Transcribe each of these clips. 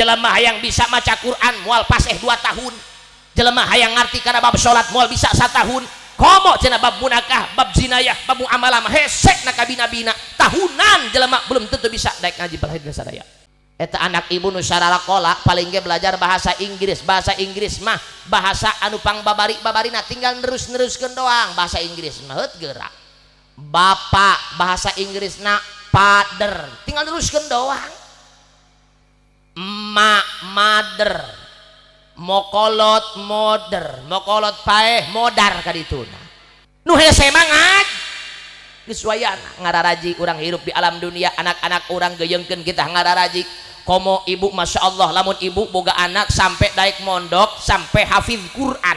Jelema hayang bisa maca Quran moal paseh 2 tahun. Jelema hayang ngarti kana bab salat moal bisa 1 tahun. Komo cenah bab munakah, bab zinayah, bab muamalah mah hesek na kabina-bina. Tahunan jelema belum tentu bisa daek ngaji balahir sadaya. Eta anak ibu nu sararakola paling ge belajar bahasa Inggris. Bahasa Inggris mah bahasa anu pangbabari-babarina tinggal nerus-neruskeun doang bahasa Inggris mah heut geura. Bapak bahasa Inggrisna father tinggal neruskeun doang. Emak mother, mokolot moder, mokolot paeh modar kadituna. Nu hese mah ngaj geus wayana ngararaji urang hirup di alam dunia, anak-anak urang geuyeungkeun kita ngararaji. Komo ibu masya Allah lamun ibu boga anak sampai daek mondok sampai hafiz Quran,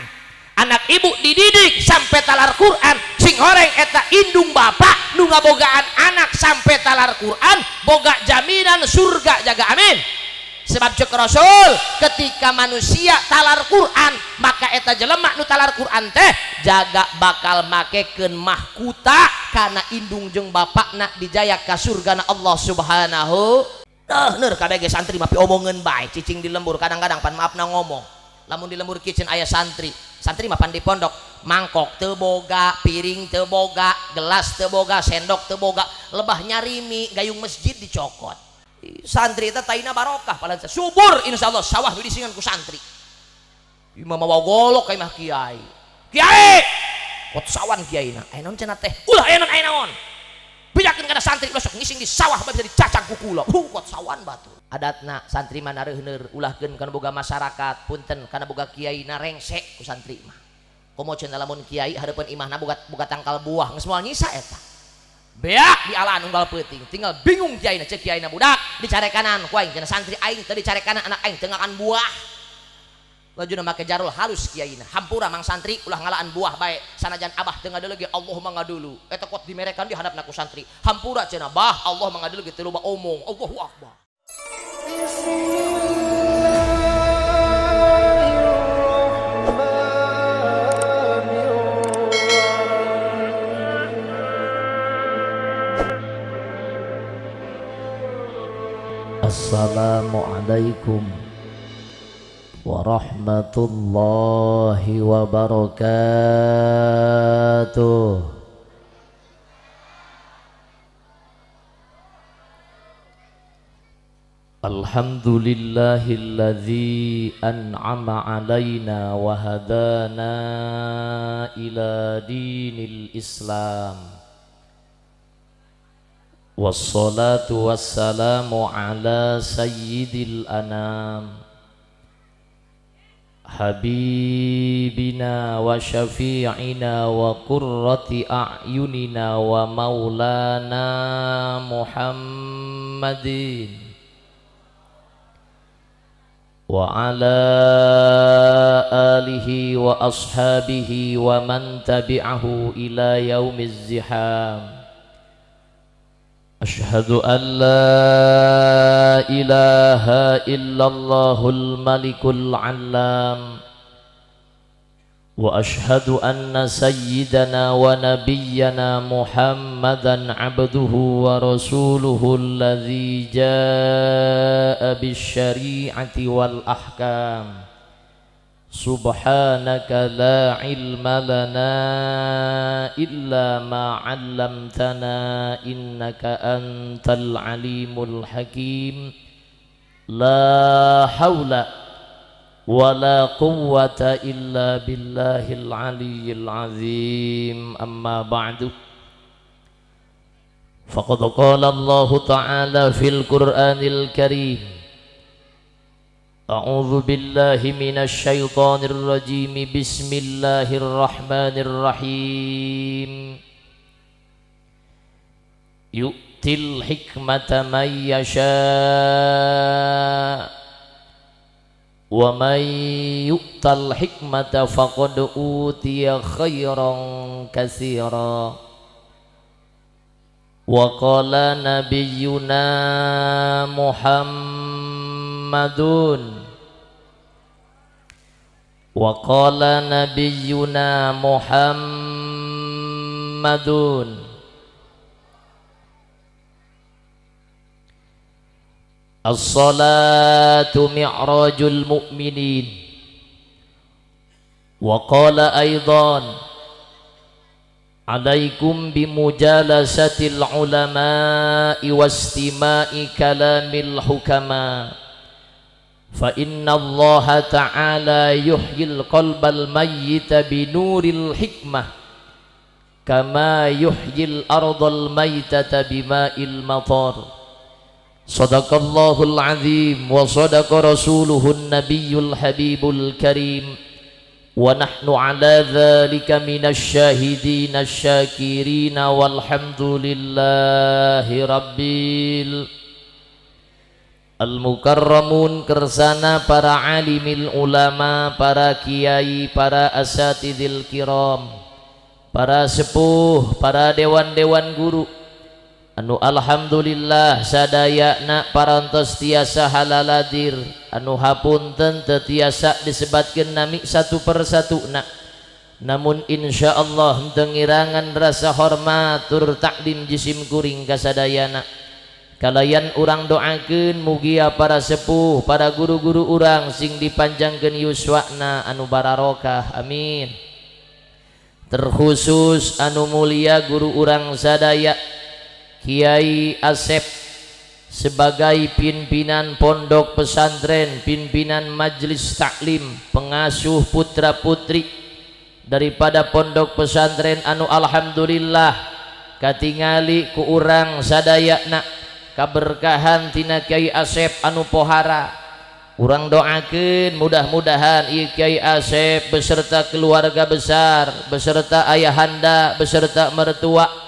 anak ibu dididik sampai talar Quran, sing horeng eta indung bapak nu ngabogaan anak sampai talar Quran boga jaminan surga jaga amin. Sebab cek Rasul ketika manusia talar Quran maka eta jelema nu talar Quran teh jaga bakal makekeun mahkuta kana indung jeung bapakna dijaya ka surgana Allah Subhanahu. Dah ner kabeh ge santri mah piomongeun bae cicing di lembur kadang-kadang pan maafna ngomong. Lamun di lembur kitchen aya santri, santri mah pan di pondok mangkok teu boga, piring teu boga, gelas teu boga, sendok teu boga, lebah nyarimi gayung masjid dicokot. Santri eta taina barokah palan subur insyaallah sawah disingan ku santri. Imah mawa golok ka imah kiai. Kiai kot sawan kiaina. Aya naon cenah teh? Ulah aya naon aya naon. Bejakeun kana santri besok ngising di sawah bisa dicacag ku kula. Kot sawan batu. Adatna santri mah nareuhneur ulahkeun kana boga masyarakat punten kana boga kiai na rengsek ku santri mah. Komo cenah lamun kiai hareupeun imahna boga tangkal buah geus moal nyisa eta. Beak di alaan unggal peuting tinggal bingung kiai na cek kiai na budak dicarekanan ku aing cenah santri aing teu dicarekanan anak aing teu ngakan buah. Lajuna make jarul halus kiai na hampura mang santri ulah ngalaan buah bae sanajan abah teu ngadulu ge Allah mah ngadulu eta kot dimerekan di handapna ku santri hampura cenah bah Allah mah ngadulu ge teu loba omong Allahu akbar. Assalamualaikum warahmatullahi wabarakatuh. Alhamdulillahilladzi an'ama alaina wa hadana ila dinil Islam. Wassalatu wassalamu ala sayyidil anam habibina wa syafi'ina wa qurrati a'yunina wa maulana Muhammadin wa ala alihi wa ashabihi wa man tabi'ahu ila yaumiz ziham. Ashhadu an la ilaha illallahul malikul allam wa ashhadu anna sayyidana wa nabiyyana Muhammadan abduhu wa rasuluhu alladzi jaa bisyari'ati wal ahkam. Subhanaka la ilma lana illa ma 'allamtana innaka antal alimul hakim. La hawla wa la quwwata illa billahil aliyyil azim. Amma ba'du. Faqad qala Allahu ta'ala fil Qur'anil Karim. A'udzu billahi minasy syaithanir rajim. Bismillahirrahmanirrahim. Yu'til hikmata man yasha wa man yu'tal hikmata faqad utiya khairan katsira. Wa qala nabiyyuna Muhammadun wa qala nabiyyuna Muhammadun As-salatu mi'rajul mu'minin. Wa qala aidan alaikum bimujalasatil ulama'i wastima'i kalamil hukama fa inna Allah ta'ala yuhyil qalbal mayyita binuril hikmah kama yuhyil ardal maytata bima'il matar. Sadaqallahul azim wa sadaqa rasuluhun nabiyyul habibul karim wa nahnu ala dhalika minasy syahidin asy-syakirin walhamdulillahi rabbil al-mukarramun. Kersana para alimil ulama, para kiai, para asatidil kiram, para sepuh, para dewan-dewan guru anu alhamdulillah sadayana parantos tiasa halaladir, anu hapunten teu tiasa disebatkeun nami satu persatu na, namun insyaallah henteu ngirangan rasa hormat tur takdim jisim kuring ka sadayana. Kalayan urang doakeun mugia para sepuh, para guru-guru urang sing dipanjangkeun yuswana anu bararokah, amin. Terkhusus anu mulia guru urang sadaya Kiai Asep sebagai pimpinan pondok pesantren, pimpinan majelis taklim, pengasuh putra putri daripada pondok pesantren anu alhamdulillah katingali ku urang sadayana kaberkahan tina Kiai Asep anu pohara. Urang doakeun mudah-mudahan ieu Kiai Asep beserta keluarga besar, beserta ayahanda, beserta mertua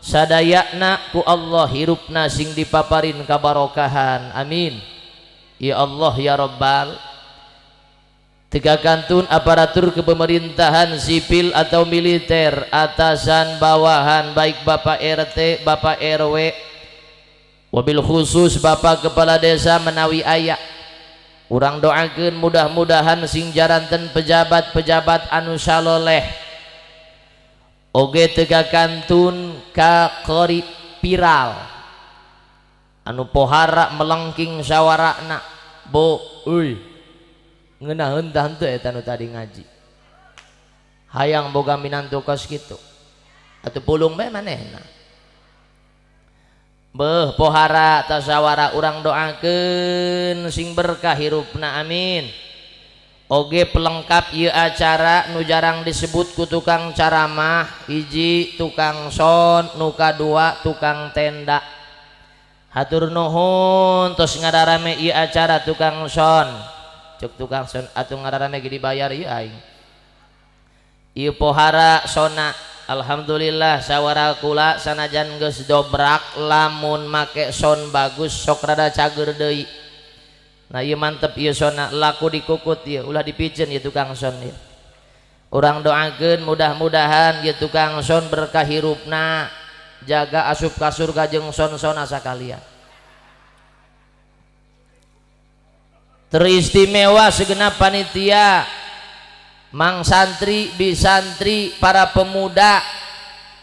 sadayana ku Allah hirupna sing dipaparin kabarokahan, amin ya Allah ya Rabbal. Tiga kantun aparatur kepemerintahan sipil atau militer, atasan bawahan, baik Bapak RT, Bapak RW, wabil khusus Bapak Kepala Desa menawi aya, urang doakeun mudah-mudahan sing jaranten pejabat-pejabat anu saloleh. Oge tega kantun ka qori viral anu pohara melengking sawarana bo euy ngeunaheun tah henteu eta nu tadi ngaji hayang boga minantu kos kitu atuh pulung bae manehna. Beuh pohara tasawara urang doakeun sing berkah hirupna, amin. Oge pelengkap ieu acara nu jarang disebut ku tukang caramah, hiji tukang son, nu kadua tukang tenda. Hatur nuhun tos ngadarame ieu acara tukang son. Cuk tukang son atuh ngadarame ge dibayar ieu aing. Ieu pohara sona, alhamdulillah sawara kula sanajan geus dobrak lamun make son bagus sok rada cager deui. Nah ieu mantep ieu sona, laku dikukut ieu, ulah dipiceun ieu tukang son ieu. Urang doakeun mudah-mudahan ieu tukang son berkah hirupna, jaga asup ka surga jeung son-sona sakalian. Teristimewa segenap panitia, mang santri, bisantri, para pemuda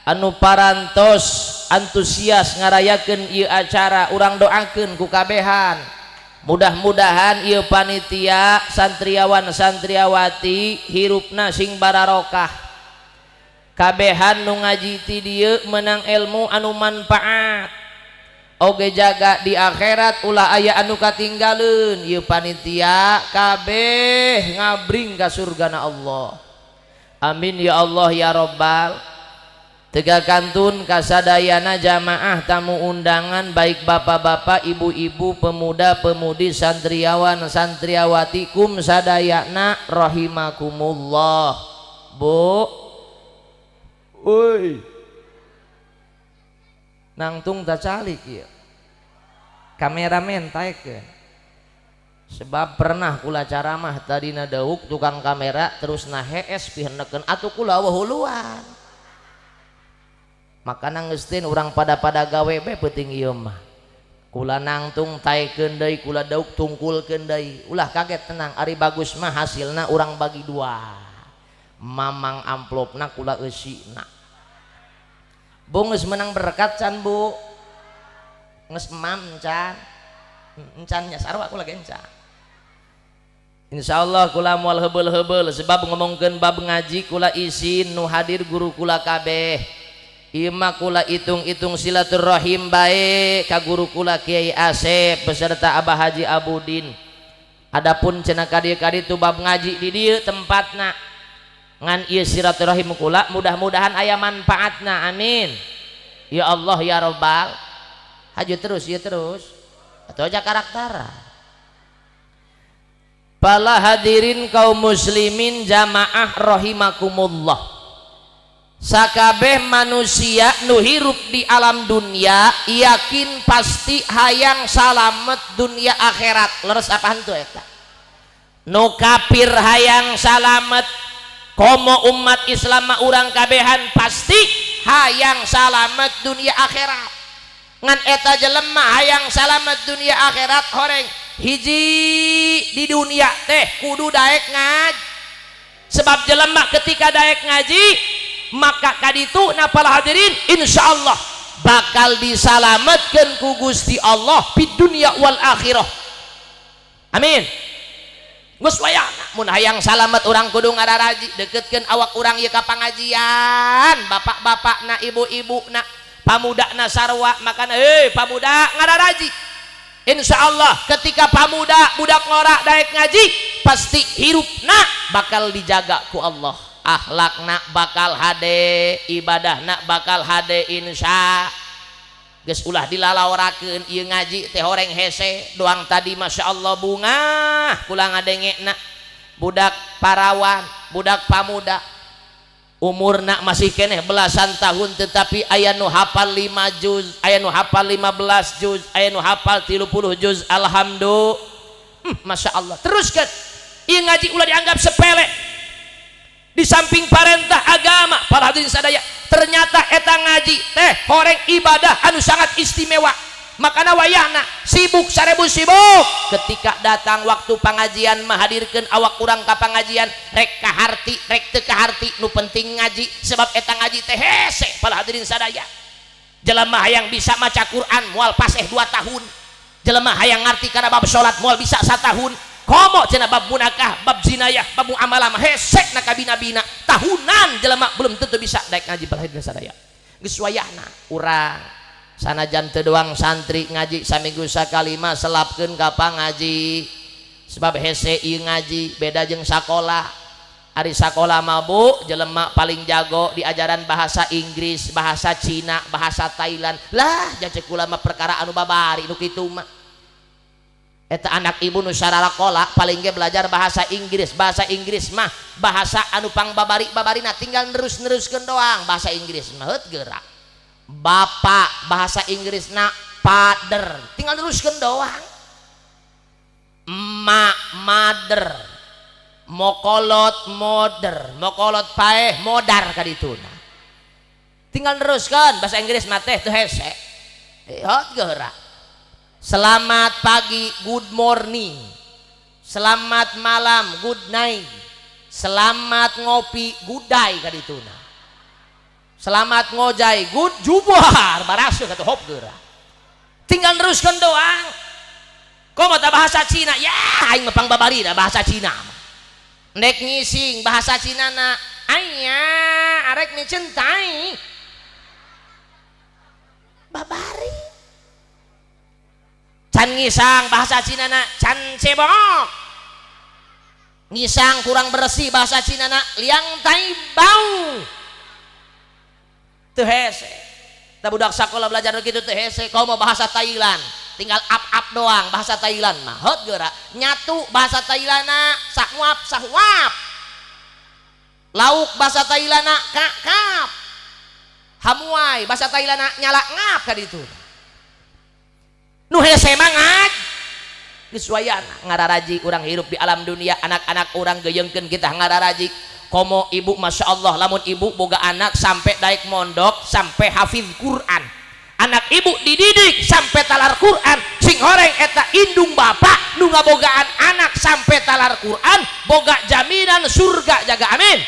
anu parantos antusias ngarayakeun ieu acara, urang doakeun ku kabehan. Mudah-mudahan ieu panitia santriawan santriawati hirupna sing bararokah, kabehan nu ngaji ti dieu menang ilmu anu manfaat, oge jaga di akhirat ulah aya anu katinggaleun. Ieu panitia kabeh ngabring ka surgana Allah, amin ya Allah ya Rabbal. Tega kantun kasadayana jamaah tamu undangan baik bapak-bapak, ibu-ibu, pemuda-pemudi, santriawan, santriawati kum sadayana rahimakumullah. Bu, oi, nangtung tacalik ieu. Kameramen taekeun. Sebab pernah kula caramah tadina dauk tukang kamera terus na hees pihendekeun atuh kula wahuluan. Makana ngestin urang pada-pada gawe be penting ieu mah. Kula nangtung taekeun deui, kula dauk tungkulkeun deui. Ulah kaget tenang, ari bagus mah hasilna urang bagi dua. Mamang amplopna kula eusina. Bu geus menang berkat can bu? Geus emam can? Encan nya sarua kula ge encan. Insyaallah kula moal heubeul-heubeul sebab ngomongkeun bab ngaji kula isin nu hadir guru kula kabeh. Ieu mah kula hitung-hitung silaturahim bae ka guru kula Kiai Asep beserta Abah Haji Abudin. Adapun cenah ka dieu ka ditu bab ngaji di dieu tempatna. Ngan ieu silaturahim kula mudah-mudahan aya manfaatna, amin. Ya Allah ya Rabbal. Haji terus ya terus. Atau aja karakter. Para hadirin kaum muslimin jamaah rahimakumullah. Sakabeh manusia nu hirup di alam dunia yakin pasti hayang salamet dunia akhirat. Leres apa hantu eta? Nu kafir hayang salamet, komo umat Islam mah urang kabehan pasti hayang salamet dunia akhirat. Ngan eta jelema hayang salamet dunia akhirat horeng hiji di dunia teh kudu daek ngaji. Sebab jelema ketika daek ngaji maka kaditu napal hadirin insyaallah bakal disalametkeun ku Gusti Allah di dunia wal akhirah. Amin. Geus wayahna mun hayang salamet urang kudu ngararaji, deketkeun awak urang ieu ka pangajian, bapak-bapakna, ibu-ibuna, pamudana sarua, makana heuh pamuda ngararaji. Insyaallah ketika pamuda budak ngora daek ngaji pasti hirupna bakal dijaga ku Allah. Akhlakna bakal hade, ibadahna bakal hade insya. Geus ulah dilalaorakeun ieu ngaji teh horeng hese doang tadi masya Allah bungah kula ngadengekna budak parawan, budak pamuda umurna masih keneh belasan tahun tetapi aya nu hafal 5 juz, aya nu hafal 15 juz, aya nu hafal 30 juz, alhamdulillah. Masya Allah. Teruskan ieu ngaji ulah dianggap sepele. Di samping parentah agama para hadirin sadaya, ternyata eta ngaji teh horeng ibadah anu sangat istimewa. Makana wayahna sibuk sarebu sibuk ketika datang waktu pengajian menghadirkan awak urang ka pengajian, rek kaharti rek teu kaharti nu penting ngaji sebab eta ngaji teh hese para hadirin sadaya. Jelema hayang bisa maca Quran moal paseh 2 tahun, jelema hayang ngarti kana bab salat moal bisa 1 tahun. Komo cenah bab munakah, bab zinayah, bab muamalah mah hesek na kabina-bina tahunan jelema belum tentu bisa daek ngaji para hadirin sadaya. Geus wayahna urang sanajan teu doang santri ngaji saminggu sakali mah selapkeun ka pangaji sebab hese ieu ngaji beda jeung sakola. Ari sakola mah bu jelema paling jago di ajaran bahasa Inggris, bahasa Cina, bahasa Thailand. Lah jacek kula mah perkara anu babari nu kitu mah. Eta anak ibu nu sararakola paling ge belajar bahasa Inggris. Bahasa Inggris mah bahasa anu pangbabari-babarina tinggal nerus-neruskeun doang bahasa Inggris mah heut geura. Bapak bahasa Inggrisna father tinggal neruskeun doang. Emak mother, mokolot mother, mokolot paeh modar kadituna. Tinggal neruskeun bahasa Inggris mah teh teu hese. Heut geura. Selamat pagi, good morning. Selamat malam, good night. Selamat ngopi, good day kadituna. Selamat ngojai, good jubar, baraseuh kata hop geura. Tinggal neruskeun doang. Komo tah bahasa Cina, ya aing mah pangbabarina bahasa Cina mah. Nek ngising bahasa Cina na, aya arek mencintai. Babari. Can ngisang bahasa Cina na can cebok. Ngisang kurang bersih bahasa Cina na liang tai bau. Teu hese. Tah budak sakola belajar kitu teu hese. Kau mau bahasa Thailand, tinggal up-up doang bahasa Thailand mah. Heut geura. Nyatu bahasa Thailand na sahuap sahuap. Lauk bahasa Thailand na kak kap. Hamuai bahasa Thailand na nyala ngap ka ditu. Nu hese mah ngaj. Geus wayahna ngararaji urang hirup di alam dunia, anak-anak urang geuyeungkeun kita ngararaji. Komo ibu masya Allah lamun ibu boga anak sampai daek mondok sampai hafiz Quran, anak ibu dididik sampai talar Quran, sing horeng eta indung bapak nu ngabogaan anak sampai talar Quran boga jaminan surga jaga, amin.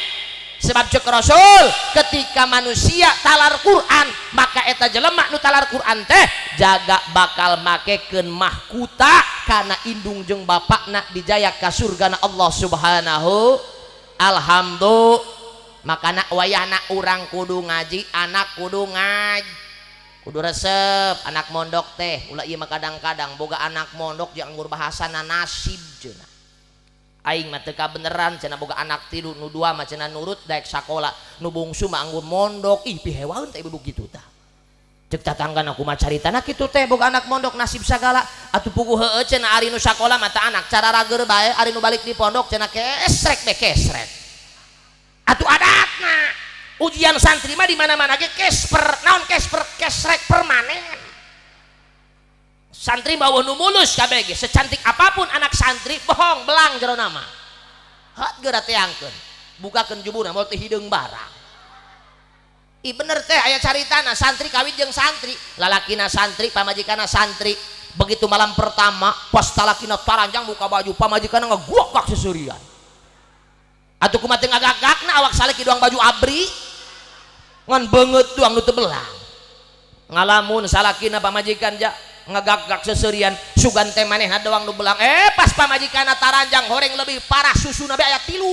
Sebab cek Rasul ketika manusia talar Quran maka eta jelema nu talar Quran teh jaga bakal makekeun mahkuta kana indung jeung bapakna dijaya ka surgana Allah Subhanahu. Alhamdulillah. Makana wayahna urang kudu ngaji, anak kudu ngaji, kudu resep anak mondok teh. Ulah ieu mah kadang-kadang boga anak mondok jeung anggur bahasana nasib cenah. Aing mah teu kabeneran cenah boga anak tilu nu dua mah cenah nurut daek sakola, nu bungsu mah anggur mondok. Ih pihewaeun teh ibu kitu tah. Cek tatanggana kumaha caritana kitu teh boga anak mondok nasib sagala. Atuh puguh heueuh cenah ari nu sakola mah tah anak cara rageur bae, ari nu balik di pondok cenah kesrek be kesrek. Atuh adatna ujian santri mah di mana-mana ge kesper, naon kesper, kesrek permanen. Santri mah nu mulus kabeh ge, secantik apapun anak santri bohong belang jero nama. Hat geura teangkeun, bukakeun jubuna moal teh hideung barang. Ih bener teh aya caritana santri kawin jeung santri, lalakina santri, pamajikanna santri. Begitu malam pertama pas talakina taranjang buka baju, pamajikanna ngaguak-guak seserian. Atuh kumaha teu ngagagakna awak salaki doang baju abri ngan beungeut doang nu teu belang. Ngalamun salakina pamajikan ja ngagagak seserian sugan teh manehna doang nu belang. Pas pamajikanna taranjang horeng lebih parah susuna be aya 3.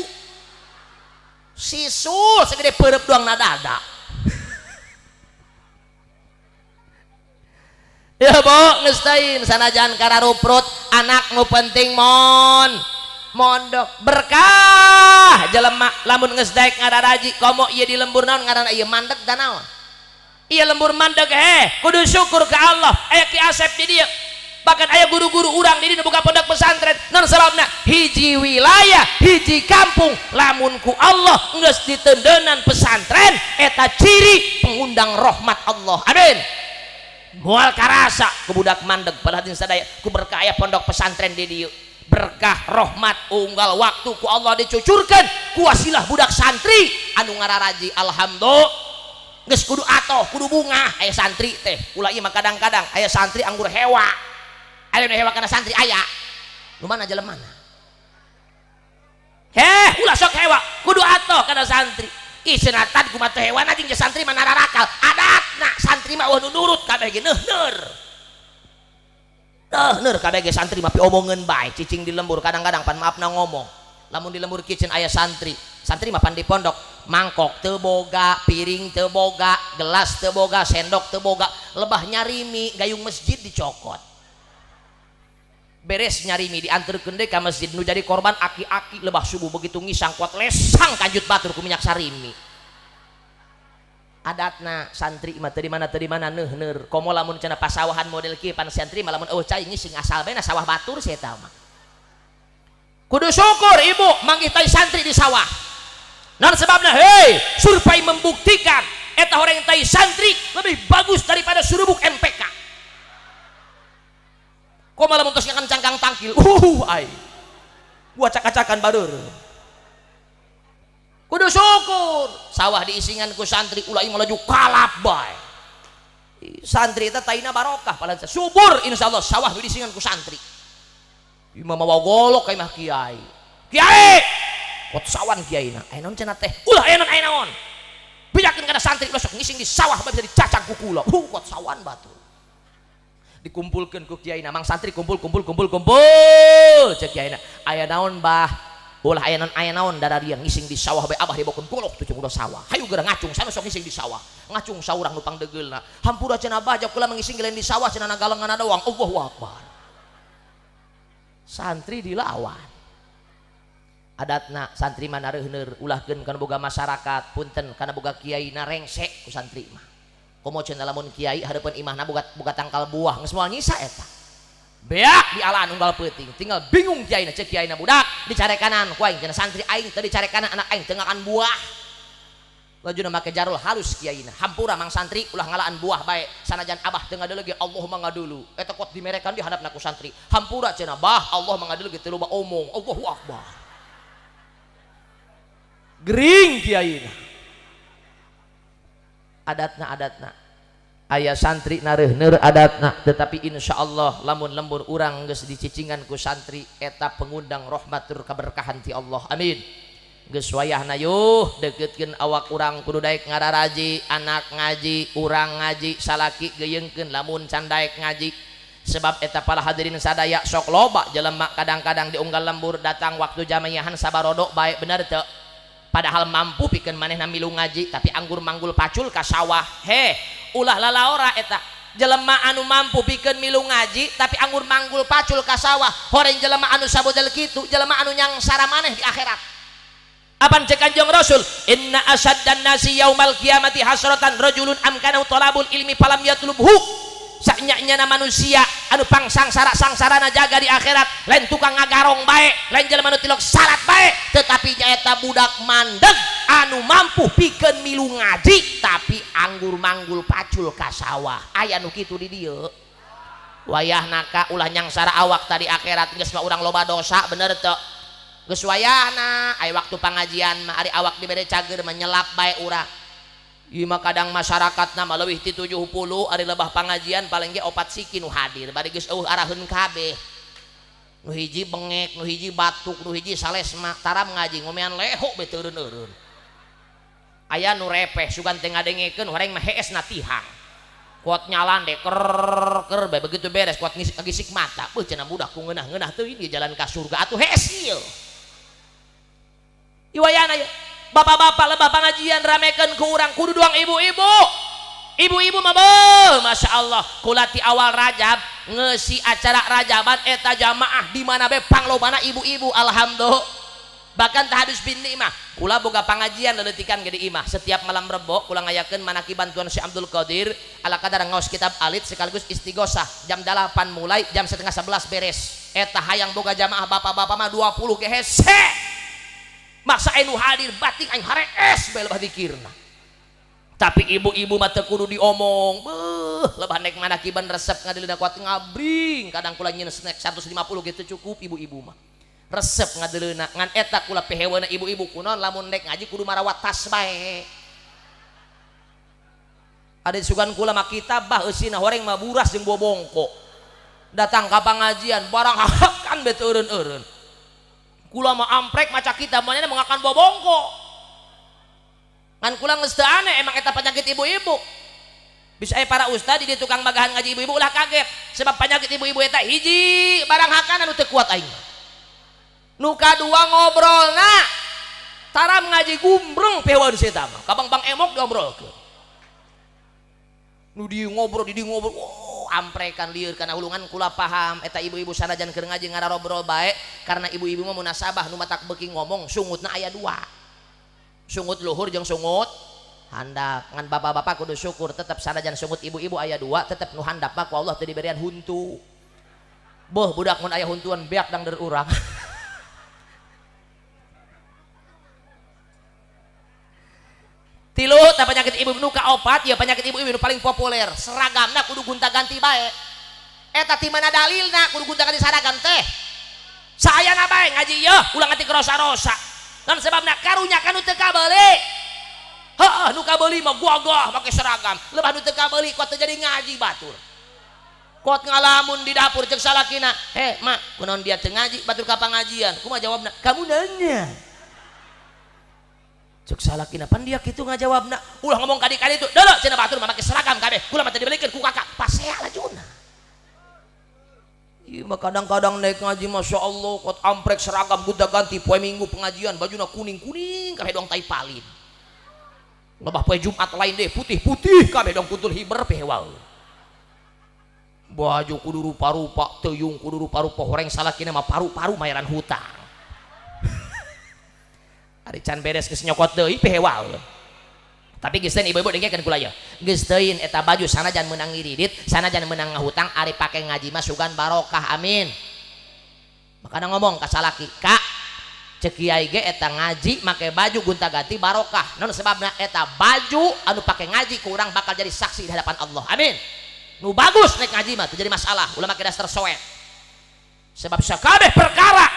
Sisul segede peureub doang na dada. Ya bo ngestain sanajan kararuprut anak nu penting mon mondok berkah jelema lamun geus daek ngararaji komo ieu di lembur naon ngaranna ieu mandeg da naon ieu lembur mandeg heh kudu syukur ka Allah aya Ki Asep di dieu bahkan aya guru-guru urang di dieu buka pondok pesantren naon sababna hiji wilayah hiji kampung lamun ku Allah geus ditendenan pesantren eta ciri pengundang rahmat Allah. Amin. Moal karasa ku budak mandeg padahal sadaya ku berkah aya pondok pesantren di dieu berkah rahmat unggal waktu ku Allah dicucurkan ku wasilah budak santri anu ngararaji. Alhamdulillah geus kudu atoh kudu bunga aya santri teh ulah ieu mah kadang-kadang aya santri anggur hewa aya nu hewa kana santri aya nu mana jelemana heh ulah sok hewa kudu atoh kana santri ih cenah tad kumaha teh hewana jeung santri mah nararakal adatna santri mah eueuh nu nurut kabeh ge neuh-neur. Ner kabeh ge santri mah piomongeun bae cicing di lembur kadang-kadang pan maafna ngomong lamun di lembur kitchen aya santri santri mah pan di pondok mangkok teu boga piring teu boga gelas teu boga sendok teu boga lebah nyarimi gayung masjid dicokot beres nyarimi dianterkeun deui ka masjid nu jadi korban aki-aki lebah subuh begitu ngisang kuat lesang kanjut batur ku minyak sarimi. Adatna santri mah teu di mana neuh-neur komo lamun cenah pasawahan model kieu pan santri mah lamun eueuh cai ngising asal bae na sawah batur si eta mah. Kudu syukur ibu manggih tai santri di sawah. Naon sebabna? Hei, survei membuktikan eta horeng tai santri lebih bagus daripada surubuk MPK. Komo lamun tos ngakan cangkang tangkil, ai. Gua acak-acakan badur. Kudu syukur sawah diisingan ku santri ulah ieu melaju kalap bae. Santri eta taina barokah padahal subur insyaallah sawah diisingan ku santri. Ieu mah mawa golok ka imah kiai. Kiai kot sawan kiaina. Aya naon cenah teh? Ulah aya naon aya naon. Bejakeun kana santri ulah sok ngising di sawah bae bisa dicacang ku kula. Kot sawan batur. Dikumpulkeun ku kiaina mang santri kumpul kumpul kumpul kumpul cek kiaina. Aya naon bah? Ulah aya naon aya naon dararia ngising di sawah bae abah dibawakeun golok tuh jeung udah sawah. Hayu geura ngacung sana sok ngising di sawah. Ngacung saurang nu pangdegeulna. Hampura cenah abah jauh kula ngising lain di sawah cenah nagalenganna doang. Allahu akbar. Santri dilawan. Adatna santri mah nareuhneur ulahkeun kana boga masyarakat punten kana boga kiai na rengsek ku santri mah. Komo cenah lamun kiai hareupeun imahna boga tangkal buah geus moal nyisa eta. Beak di alaan unggal peuting tinggal bingung kiai na cek kiai na budak dicarekanan ku aing cenah santri aing teu dicarekanan anak aing teu ngakan buah lajuna make jarul halus kiai na hampura mang santri ulah ngalaan buah bae sanajan abah teu ngadulu ge Allah mah ngadulu eta kot dimerekan di handapna ku santri hampura cenah bah Allah mah ngadulu ge teu loba omong Allahu akbar gering kiai na adatna adatna aya santri nareuhneur adatna tetapi insyaallah lamun lembur urang geus dicicingan ku santri eta pengundang rahmat tur kaberkahan ti Allah. Amin. Geus wayahna yuh deuketkeun awak urang kudu daek ngararaji, anak ngaji, urang ngaji, salaki geuyeungkeun lamun can daek ngaji. Sebab eta para hadirin sadaya sok loba jelema kadang-kadang diunggal lembur datang waktu jamiahan sabarodok bae bener teu. Padahal mampu pikeun manehna milu ngaji tapi anggur manggul pacul ka sawah. Heh, ulah lalaora eta. Jelema anu mampu pikeun milu ngaji tapi anggur manggul pacul ka sawah, horeng jelema anu sabodel kitu, jelema anu nyangsara maneh di akhirat. Apan cek Kanjeng Rasul, inna asaddan nasi yaumal qiyamati hasratan rajulun amkanahu talabul ilmi falam yatlubhu. Saknya-nyana manusia anu pangsangsara sangsarana jaga di akhirat, lain tukang ngagarong bae, lain jelema anu tilok salat bae, tetapi nyaeta budak mandeg anu mampu pikeun milu ngaji tapi anggur manggul pacul ka sawah. Aya nu kitu di dieu. Wayahna ka ulah nyangsara awak tadi akhirat geus mah urang loba dosa bener teu? Geus wayahna aya waktu pangajian mah ari awak dibere cager menyelap bae urang. Ieu mah kadang masyarakatna mah leuwih ti 70 ari lebah pangajian paling ge 4 siki nu hadir bari geus eueuh araheun kabeh. Nu hiji bengek, nu hiji batuk, nu hiji salesma, taram ngaji ngomean leho be teu eureun-eureun. Aya nu repeh sugan teh ngadengekeun horeng mah heesna tihang. Kuat nyalan deh ker ker bae begitu beres kuat ngisik mata. Beuh cenah budak ku ngeunah-ngeunah teuing di jalan ka surga atuh hees ieu. Iwayana ya bapak-bapak lebah pengajian ramekeun ku urang kudu doang ibu-ibu. Ibu-ibu mah beuh Masya Allah kula ti awal Rajab ngeusi acara Rajaban eta jamaah di mana be panglobana ibu-ibu alhamdulillah. Bahkan tahadus bin nikmah kula boga pangajian leleutikan ge di imah setiap malam Rebo kula ngayakeun manaki bantuan Syekh Abdul Qadir ala kadar ngaos kitab alit sekaligus istighosah jam 8 mulai jam 10:30 beres. Eta hayang boga jamaah bapak-bapak mah 20 ge hese. Maksa anu hadir bating aing harees bae lebah dikirna. Tapi ibu-ibu mah teu kudu diomong. Beuh, lebah nek manakiban resep ngadeuleuh kuat ngabring. Kadang kula nyeun snack 150 gitu cukup ibu-ibu mah. Resep ngadeuleuhna ngan eta kula piheweuna ibu-ibu kunaon lamun nek ngaji kudu marawat tas bae. Ada sugan kula mah kitab bah eusina horeng mah buras jeung bobongko. Datang ka pangajian barang hakan be teu eureun-eureun. Kula mah amprek maca kitab manehna mengakan bobongko. Ngan kula geus teu aneh emang eta penyakit ibu-ibu. Bisa aya para ustad di tukang magahan ngaji ibu-ibu ulah kaget sebab penyakit ibu-ibu eta hiji barang hakan anu teu kuat aing. Nu kadua ngobrolna taram ngaji gumbreng pewa di eta mah. Ka bang emok diobrolkeun. Nu dieu ngobrol di dieu ngobrol. Oh, amprekan lieur kana hulungan kula paham eta ibu-ibu sanajan keur ngaji ngarobrol bae karena ibu-ibu mah munasabah nu matak beuki ngomong sungutna aya dua. Sungut luhur jeung sungut handap. Ngan bapak-bapak kudu syukur tetep sanajan sungut ibu-ibu aya dua tetep nu handap mah ku Allah teu diberian huntu. Boh budak mun aya huntuan beak dangder urang. Tilu tah penyakit ibu nu kaopat ya penyakit ibu-ibu nu paling populer seragamna kudu gonta-ganti bae. Eta ti mana dalilna kudu gonta-ganti seragam teh? Saayana bae ngaji yeuh ulah nganti rosa-rosa. Lan sebabna karunya kan nu teu kabeuli. Heuh nu kabeuli mah gogah make seragam. Lebah nu teu kabeuli kuat teu jadi ngaji batur. Kuat ngalamun di dapur ceuk salakina, "He, mak, kunaon dia teu ngaji batur ka pangajian?" Kumaha jawabna? "Kamu nanya." Cek salakina pan dia kitu ngajawabna, ulah ngomong kadi-kadi itu. Deuleu cenah batur mah make seragam kabeh. Kula mah teu dibelikeun ku kakak. Pasea lajuna. Ieu mah kadang-kadang naik ngaji Masya Allah kot amprek seragam gonta-ganti poe Minggu pengajian bajuna kuning-kuning kabeh dong tai palin. Lebah poe Jumat lain deh putih-putih kabeh dong kuntul hiber pehewa. Baju kudu rupa-rupa, teuing kudu rupa-rupa, horeng salakina mah paru-paru mayaran hutang. Ari can beres geus nyokot deui pehewa. Tapi geus teh ibu-ibu dengekeun kula ye. Geus teuing eta baju sanajan meunang ngiridit, sanajan meunang ngahutang ari pake ngaji mah sugan barokah amin. Makana ngomong ka salaki, "Kak, cek kiai ge eta ngaji make baju gonta-ganti barokah. Naon sebabna eta baju anu pake ngaji ku urang bakal jadi saksi di hadapan Allah." Amin. Nu bagus nek ngaji mah teu jadi masalah, ulah make daster soet. Sebab sakabeh perkara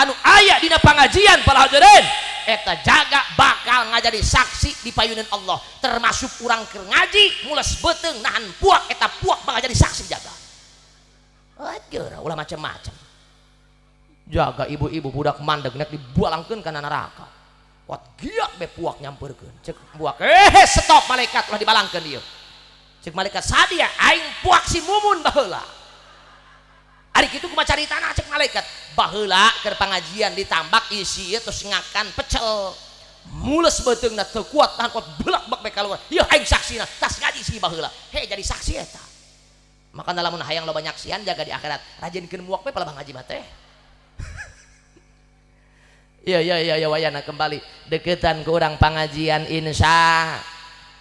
anu aya dina pangajian para hadirin eta jaga bakal ngajadi saksi di payunan Allah, termasuk urang keur ngaji mules beuteung nahan puak eta puak bakal jadi saksi jaga. Aja ulah macam-macam. Jaga ibu-ibu budak mandeg nek dibualangkeun kana neraka. Kuat giak be puak nyamperkeun. Cek puak, stop malaikat ulah dibalangkeun ieu. Cek malaikat sadia aing puak si Mumun baheula. Ari kitu kumaha caritana cek malaikat. Baheula keur pangajian ditambak isi ieu terus ngakan pecel. Mules beuteungna teu kuat tahan kuat belak bak be kaluar. Ieu aing saksina tas ngaji si baheula. He jadi saksi eta. Makana lamun hayang loba nyaksian jaga di akhirat. Rajinkeun muak we palebah ngaji mah teh. Ya ya ya ya wayana kembali deketan ke orang pangajian insya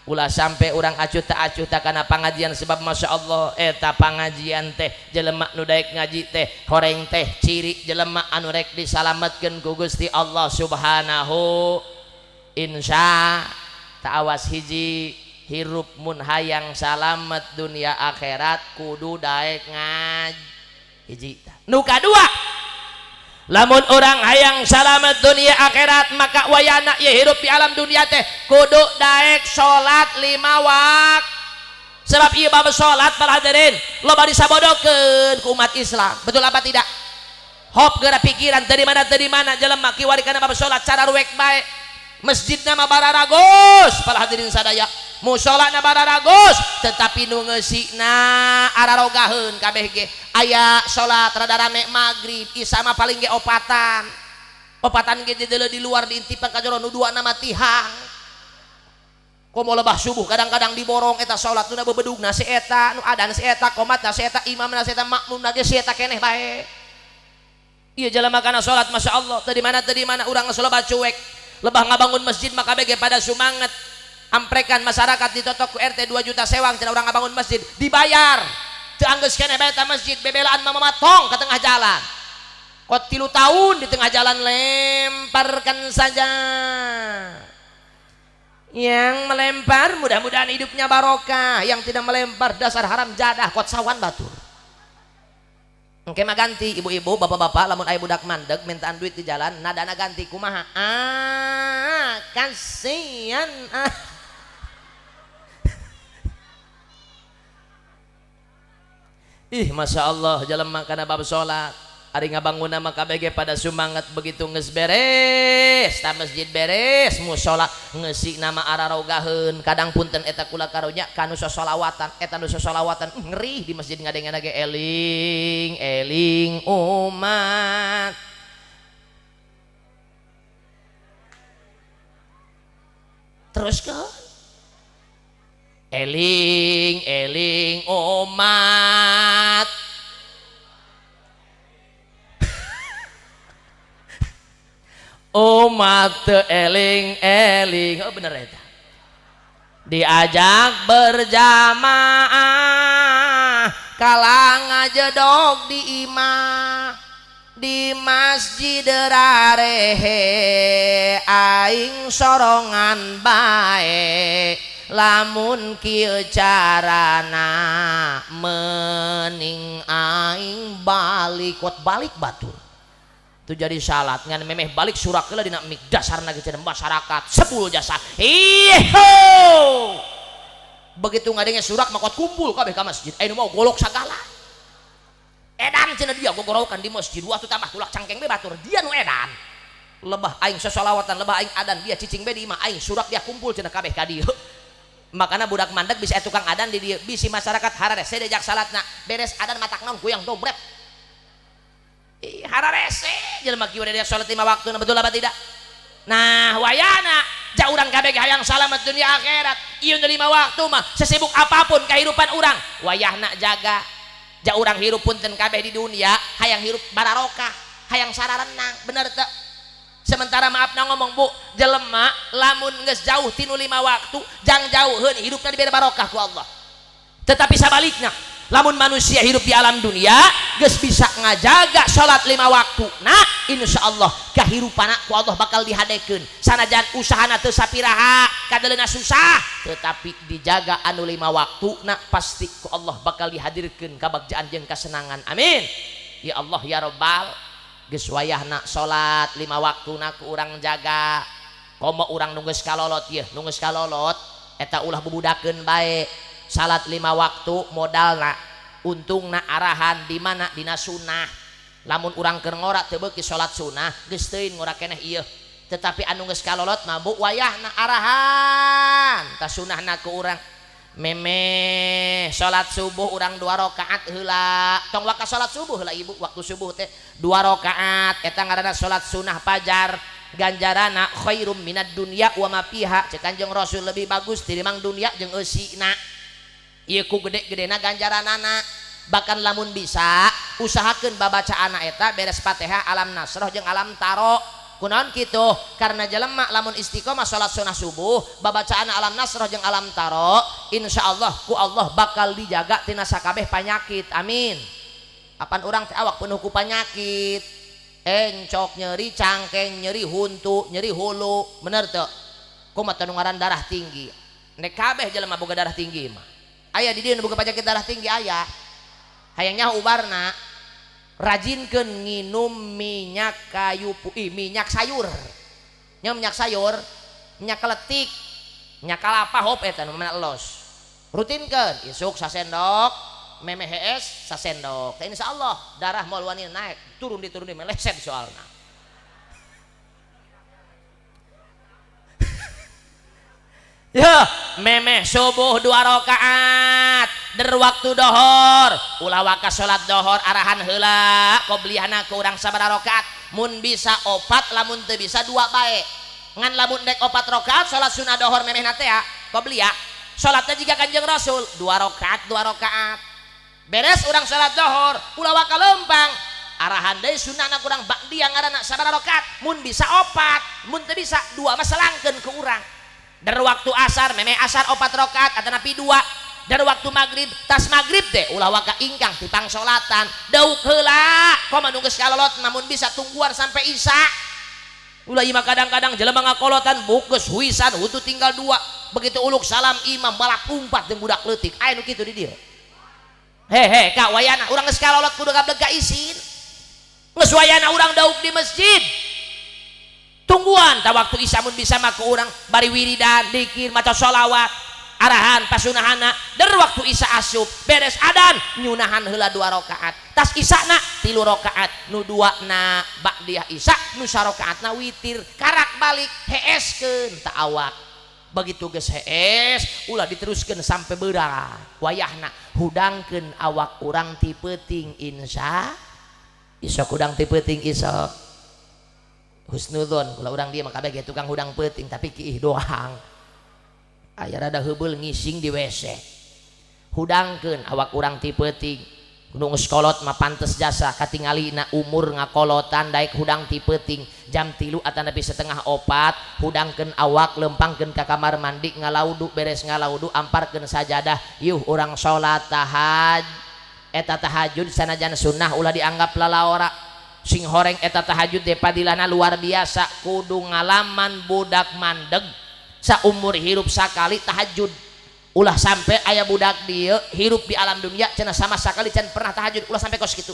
ulah sampai orang acuh tak acuh tak kana pangajian sebab masya Allah eta pangajian teh jelema nu daek ngaji teh horeng teh ciri jelema anu rek disalametkeun ku Gusti Allah Subhanahu insya tak awas hiji hirup mun hayang salamet dunia akhirat kudu daek ngaji hiji nu kadua lamun orang hayang salamet dunia akhirat maka wayana ye hirup di alam dunia teh kudu daek salat 5 waktu sebab ieu bab salat para hadirin loba disabodokeun ku umat Islam betul apa tidak hop geura pikiran dari mana jelema kiwari kana bab salat cara ruwek bae masjidna mah bararagus para hadirin sadaya musolana bararagus tetapi nu ngeusina ararogaheun kabeh ge aya salat rada rame magrib isya mah paling ge opatan opatan ge dideuleu di luar diintipan ka jero nu dua nama tihang komo lebah subuh kadang-kadang diborong eta salat nu bebedugna si eta nu adan si eta qomatna si eta imamna si eta makmumna ge si eta keneh bae ieu jelema kana salat masyaallah teu di mana urang geus loba cuek lebah ngabangun masjid maka bege pada sumanget amprekan masyarakat ditotok ku RT 2 juta sewang cenah urang ngabangun masjid dibayar teu anggeus keneh bae eta masjid bebelaan mamamatong ke tengah jalan kot 3 tahun di tengah jalan lemparkan saja yang melempar mudah-mudahan hidupnya barokah yang tidak melempar dasar haram jadah kot sawan batur engke mah ganti ibu-ibu bapak-bapak lamun aya budak mandeg mintaan duit di jalan nadana ganti kumaha ah kasihan ah. Ih masya Allah jelema kana bab salat ari ngabangunna mah kabeh pada sumanget begitu geus beres ta masjid beres musala ngeusina mah ararogaheun kadang punten eta kula karunya kanu sosolawatan eta nu sosolawatan ngeri di masjid ngadengena ge eling eling umat terus ke eling eling umat umat eling eling oh bener eta diajak berjamaah kalang ngajedog di imah di masjid rarehe aing sorongan bae lamun kieu carana mening aing balik kot balik batur itu jadi salat ngan memeh balik surak heula dina mik dasarna ge cenah masyarakat sebul jasa iho begitu ngadenge surak mah kot kumpul kabeh ka masjid aya nu mau golok sagala edan cenah dia gogorokan di masjid waktu tambah tulak cangkeng be batur dia nu edan lebah aing sosolawatan lebah aing adan dia cicing be di imah aing surak dia kumpul cenah kabeh ka dieu makana budak mandeg bisa tukang adan di dieu bisi masyarakat hararese dejak salatna beres adan matak naon goyang dobret hararese jelema kieu dia salat 5 waktu betul apa tidak nah wayana ja urang kabeh hayang salamet dunia akhirat ieu 5 waktu mah sesibuk apapun kehidupan urang wayahna jaga ja urang hirup punten kabeh di dunia hayang hirup bararokah hayang sararenang bener teu sementara maafna ngomong bu jelema lamun geus jauh tinu 5 waktu jang jauheun hidupna dibere barokah ku Allah tetapi sabalikna lamun manusia hidup di alam dunia geus bisa ngajaga salat 5 waktu nah insyaallah kahirupana ku Allah bakal dihadekeun sanajan usahana teu sapiraha kadeleuna susah tetapi dijaga anu 5 waktu nah pasti ku Allah bakal dihadirkeun kabagjaan jeung kasenangan amin ya Allah ya Rabbal geus wayahna salat 5 waktuna ku urang jaga komo urang nu geus kalolot yeuh nu geus kalolot eta ulah bubudakeun bae salat 5 waktu modalna untungna arahan di mana dina sunnah lamun urang keur ngora teu beuki salat sunnah geus teuing ngora keneh ieu Tetapi anu geus kalolot mah bu wayahna arahan tah sunahna ku urang memeh salat subuh urang 2 rakaat heula. Tong waka salat subuh heula ibu, waktu subuh teh 2 rakaat eta ngaranna salat sunah fajar. Ganjarana khairum minad dunya wa ma fiha, cek Kanjeng Rasul lebih bagus tinimbang dunia jeung eusina. Ieu ku gede-gedena ganjaranana. Bahkan lamun bisa usahakeun babacaana eta beres Fatihah alam nasroh jeung alam taro. Kunaon kitu? Karena jelema lamun istiqomah salat sunah subuh babacaan alam nasroh jeung alam taro, insyaallah ku Allah bakal dijaga tina sakabeh panyakit. Amin. Apan urang teh awak penuh ku panyakit, encok nyeri cangkeng, nyeri huntu, nyeri hulu, bener teu? Kumaha teu ngaran darah tinggi? Nek kabeh jelema boga darah tinggi mah. Aya di dieu nu boga penyakit darah tinggi aya. Hayang nyaho ubarna, rajinkeun nginum minyak kayu putih, minyak sayur. Nya minyak sayur, minyak keletik, minyak kalapa hop eta nu mana los. Rutinkeun isuk sasendok, memeh hees sasendok. Teh insyaallah darah moal wani naik, turun diturun meleset soalna. Ya, memeh subuh 2 rakaat, der waktu dohor, ulah waka salat dohor arahan heula, qobliyahna ku urang sabaraha rakaat, mun bisa 4 lamun teu bisa 2 bae. Ngan lamun dek 4 rakaat salat sunah dohor memehna teh ya, qobliyah. Salatna jiga Kanjeng Rasul 2 rakaat 2 rakaat. Beres urang salat dohor, ulah waka lempang. Arahan deui sunahna kurang ba'diyah ngaranna sabaraha rakaat, mun bisa 4, mun teu bisa 2 mah selangkeun ke urang. Dari waktu asar memeh asar 4 rakaat atanapi 2. Dari waktu maghrib tas maghrib deh ulah waka ingkang tipang solatan dauk heula komo nu geus kalolot namun bisa tungguan sampai isya. Ulah imah kadang-kadang jelema ngakolotan bukeus huisan hutu tinggal 2, begitu uluk salam imam balak umpat jeung budak leutik aya nu kitu di dieu. Hehe ka wayana urang geus kalolot kudu gableg ka isin. Geus wayana urang dauk di masjid. Tungguan ta waktu isya mun bisa mah ku urang bari wiridan dikir maca sholawat arahan pasunahana. Der waktu isya asup beres adan nyunahan heula 2 rakaat, tas isana 3 rakaat, nu 2 na ba'diyah isya, nu sarakaatna witir, karak balik heeskeun ta awak. Begitu geus hees ulah diteruskeun sampai beurang wayahna hudangkeun awak urang ti peuting insya isok hudang ti peuting isok. Husnudzon kula urang dia mah kabeh ge tukang hudang peuting tapi kiih doang. Aya rada heubeul ngising di WC. Hudangkeun awak urang ti peuting. Nu geus kolot mah pantes jasa katingalina umur ngakolotan daek hudang ti peuting jam 3 atanapi 3:30 hudangkeun awak lempangkeun ka kamar mandi ngalaudu beres ngalaudu amparkeun sajadah yuh urang salat tahaj. Eta tahajud sanajan sunnah ulah dianggap lalaora. Sing horeng eta tahajud teh padilana luar biasa, kudu ngalaman budak mandeg saumur hirup sakali tahajud. Ulah sampai aya budak dieu hirup di alam dunia cenah sama sakali can pernah tahajud, ulah sampai kos kitu.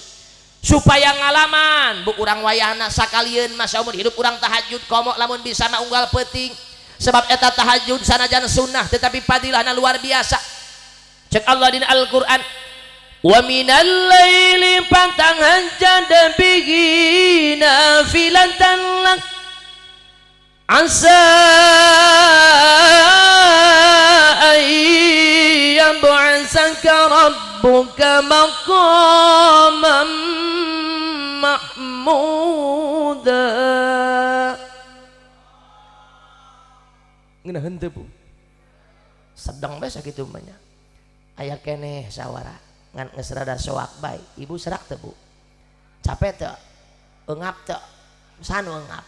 Supaya ngalaman bu urang wayahna sakalieun mah saumur hirup urang tahajud komo lamun bisa mah unggal peuting. Sebab eta tahajud sanajan sunnah tetapi padilahna luar biasa. Cek Allah dina Al-Qur'an, wa minal laili fatahajjad bihi nafilatan lak asa an yab'asaka rabbuka maqaman mahmuda. Ngeunah henteu Bu, sedang bae sakitu mah nya. Aya keneh sawara ngan geus rada soak bae. Ibu serak teu Bu? Capek teu? Eungap teu? Sanu eungap.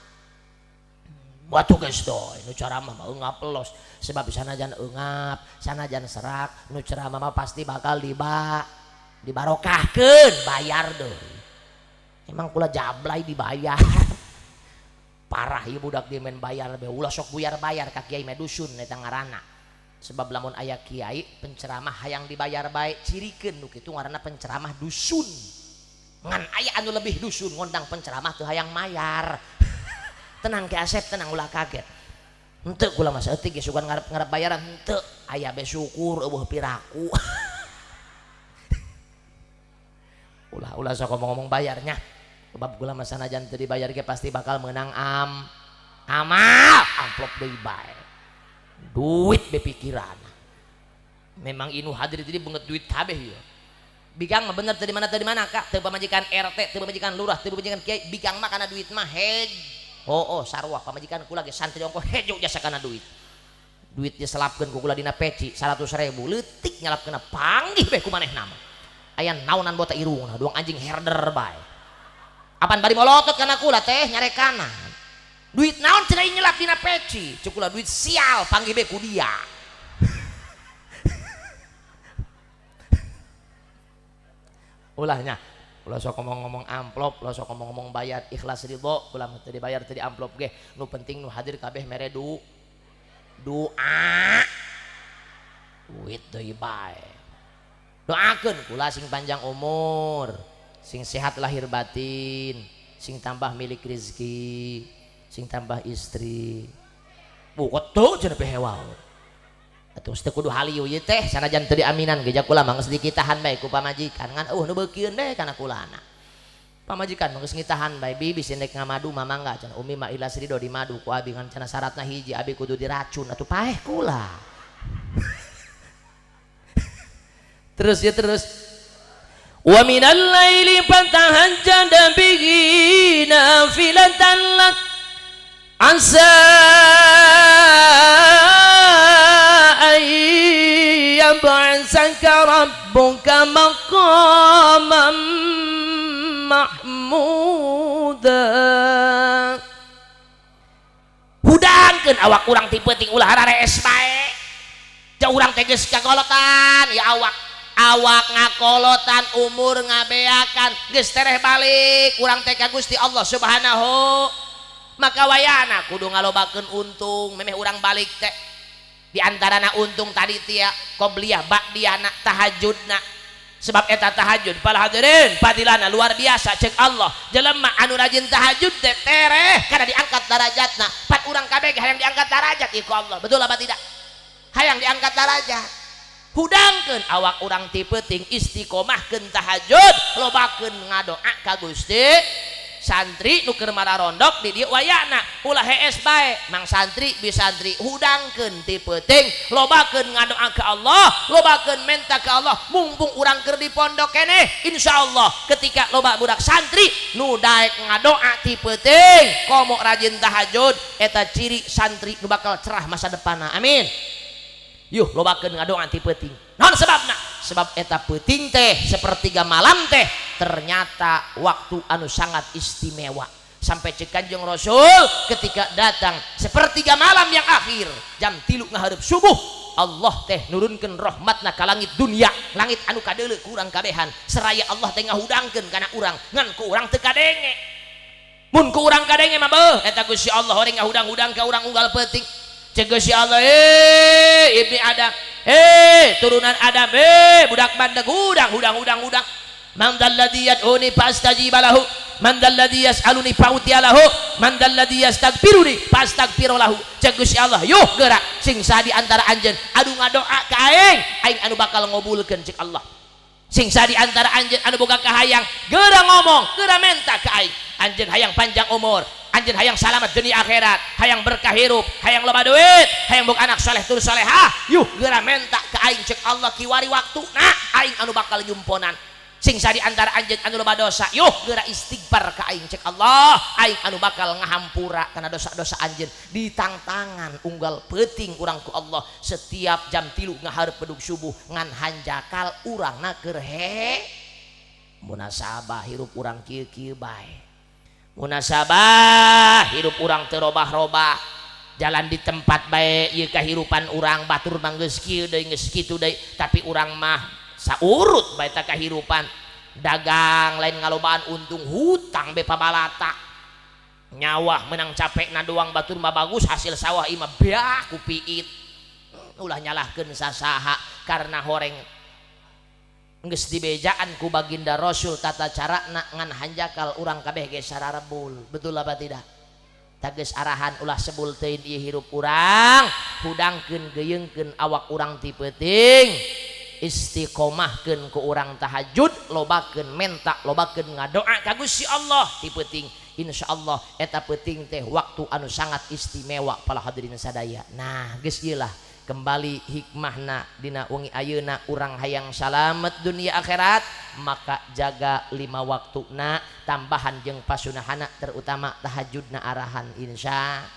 Watu geus teu, nu ceramah mah eungap los. Sebab sanajan eungap, sanajan serak, nu ceramah mah pasti bakal dibarokahkeun, bayar deui. Emang kula jablay dibayar. Parah ieu budak di main bayar be, ulah sok buyar bayar ka kiai mah dusun eta ngaranna. Sebab lamun aya kiai penceramah hayang dibayar bae cirikeun nu kitu ngaranna penceramah dusun. Ngan aya anu lebih dusun ngondang penceramah teu hayang mayar. Tenang Ki Asep, tenang ulah kaget. Henteu kula mah saeutik ge sugan ngarep-ngarep bayaran henteu, aya be syukur eueuh piraku. Ulah-ulah sok ngomong-ngomong bayarnya. Sebab kula mah sanajan teu dibayar ge pasti bakal meunang Amal amplop deui bae. Duit be pikiran. Memang inu hadir jadi banget duit kabeh ieu. Bikang mah bener teu di mana Kak, teu pamajikan RT, teu pamajikan lurah, teu pamajikan kiai, bikang mah kana duit mah hej. Oh, sarua pamajikan kula ge santri ongko hejo jasa kana duit. Duit diselapkeun ku kula dina peci 100.000 leutik nyalapkeunna panggih beh ku manehna mah. Aya naonan bota irungna doang anjing herder bae. Apan bari molotot kana kula teh nyarekana. Duit naon cenah nyelap dina peci, cek kula duit sial panggih beh ku dia. Ulahnya ulah sok ngomong-ngomong amplop, ulah sok ngomong-ngomong bayar ikhlas ridho, ulah teu dibayar teu di amplop ge. Nu penting nu hadir kabeh mere doa. Duit deui bae. Doakeun kula sing panjang umur, sing sehat lahir batin, sing tambah milik rezeki, sing tambah istri. Bu koto cenah pehewa. Atuh teu kudu haliu ieu teh sanajan teu diaminan ge kula mah geus dikitahan bae ku pamajikan ngan eueuh nu beukieun bae kana kulana. Pamajikan mah geus ngitahan bae bi bisi nek ngamadu mama enggak cenah umi mah ilas ridho di madu ku abi ngan cenah syaratna hiji abi kudu diracun atuh paeh kula. Terus ya terus. Wa minal laili fatahajjad bihi nafilatan lak asa yab'atsaka rabbuka maqaman mahmuda. Hudangkeun awak urang ti peuting ulah hararees bae. Jauh urang teh geus kagolotan ya awak. Awak ngakolotan umur ngabeakan geus tereh balik urang teh ka Gusti Allah Subhanahu. Maka wayana kudu ngalobakeun untung memeh urang balik teh. Di antarana untung tadi tia qobliyah ba'diyahna tahajudna. Sebab eta tahajud para hadirin fadilana luar biasa cek Allah. Jelema anu rajin tahajud teh tereh karena diangkat darajatna. Pat urang kabeh hayang diangkat darajat ieu ku Allah. Betul apa tidak? Hayang diangkat darajat. Hudangkeun awak urang ti peuting istiqomahkeun tahajud, lobakeun ngadoa ka Gusti. Santri nu keur mararondok di dieu wayana ulah hees bae mang santri bi santri hudangkeun ti peuting lobakeun ngadoa ka Allah, lobakeun menta ka Allah. Mumpung urang keur di pondok keneh insyaallah ketika loba budak santri nu daek ngadoa ti peuting komo rajin tahajud eta ciri santri nu bakal cerah masa depanna. Amin. Yuh lobakeun ngadoa ti peuting. Naon sebabna? Sebab eta peuting teh sepertiga malam teh ternyata waktu anu sangat istimewa. Sampai cek Kanjeng Rasul ketika datang sepertiga malam yang akhir jam 3 ngahareup subuh Allah teh nurunkeun rahmatna ka langit dunia, langit anu kadeuleu ku urang kabehan. Seraya Allah teh ngahudangkeun kana urang ngan ku urang teu kadenge. Mun ku urang kadenge mah beuh eta Gusti Allah horeng ngahudang-hudang ka urang unggal peuting. Cek Gusti Allah, ibni Adam, turunan Adam, budak bandeg hudang hudang hudang hudang. Man dzalladzi yad'uni fastajiba lahu, man dzalladzi yas'aluni fa'utiya lahu, man dzalladzi yastaghfiruni fastaghfiru lahu. Cek Gusti Allah, yuh gerak sing sadi antara anjeun anu ngadoa ka aing, aing anu bakal ngobulkeun cek Allah. Sing sadi antara anjeun anu boga kahayang, geura ngomong, geura menta ka aing. Anjeun hayang panjang umur, anjeun hayang salamat dunia akhirat, hayang berkah hirup, hayang loba duit, hayang boga anak soleh tur solehah, yuh geura menta ka aing cek Allah kiwari waktuna aing anu bakal nyumponan. Sing sadi antara anjeun anu loba dosa, yuh geura istighfar ka aing cek Allah, aing anu bakal ngahampura kana dosa-dosa anjeun. Ditangtangan unggal peuting urang ku Allah setiap jam 3 ngahareup bedug subuh ngan hanjakal urangna keur he munasabah hirup urang kieu-kieu bae. Munasabah hirup urang teu robah-robah, jalan di tempat bae ieu kahirupan urang batur mah geus kieu deui geus kitu deui, tapi urang mah saurut bae ta kahirupan. Dagang lain ngalobaan untung hutang be pabalata, nyawah menang capekna doang batur mah bagus hasil sawah imah beak ku piit. Ulah nyalahkeun sasaha karena horeng geus dibejaan ku baginda Rasul tata carana ngan hanjakal urang kabeh ge sararebul. Betul apa tidak? Tageus arahan ulah sebul teuing ieu hirup urang, hudangkeun geuyeungkeun awak urang ti peuting, istiqomahkeun ku urang tahajud, lobakeun menta, lobakeun ngadoa ka Gusti Allah ti peuting. Insyaallah eta peuting teh waktu anu sangat istimewa para hadirin sadaya. Nah geus ieu lah kembali hikmahna dina wengi ayeuna urang hayang salamet dunia akhirat maka jaga 5 waktuna tambahan jeung pasunahana terutama tahajudna arahan insya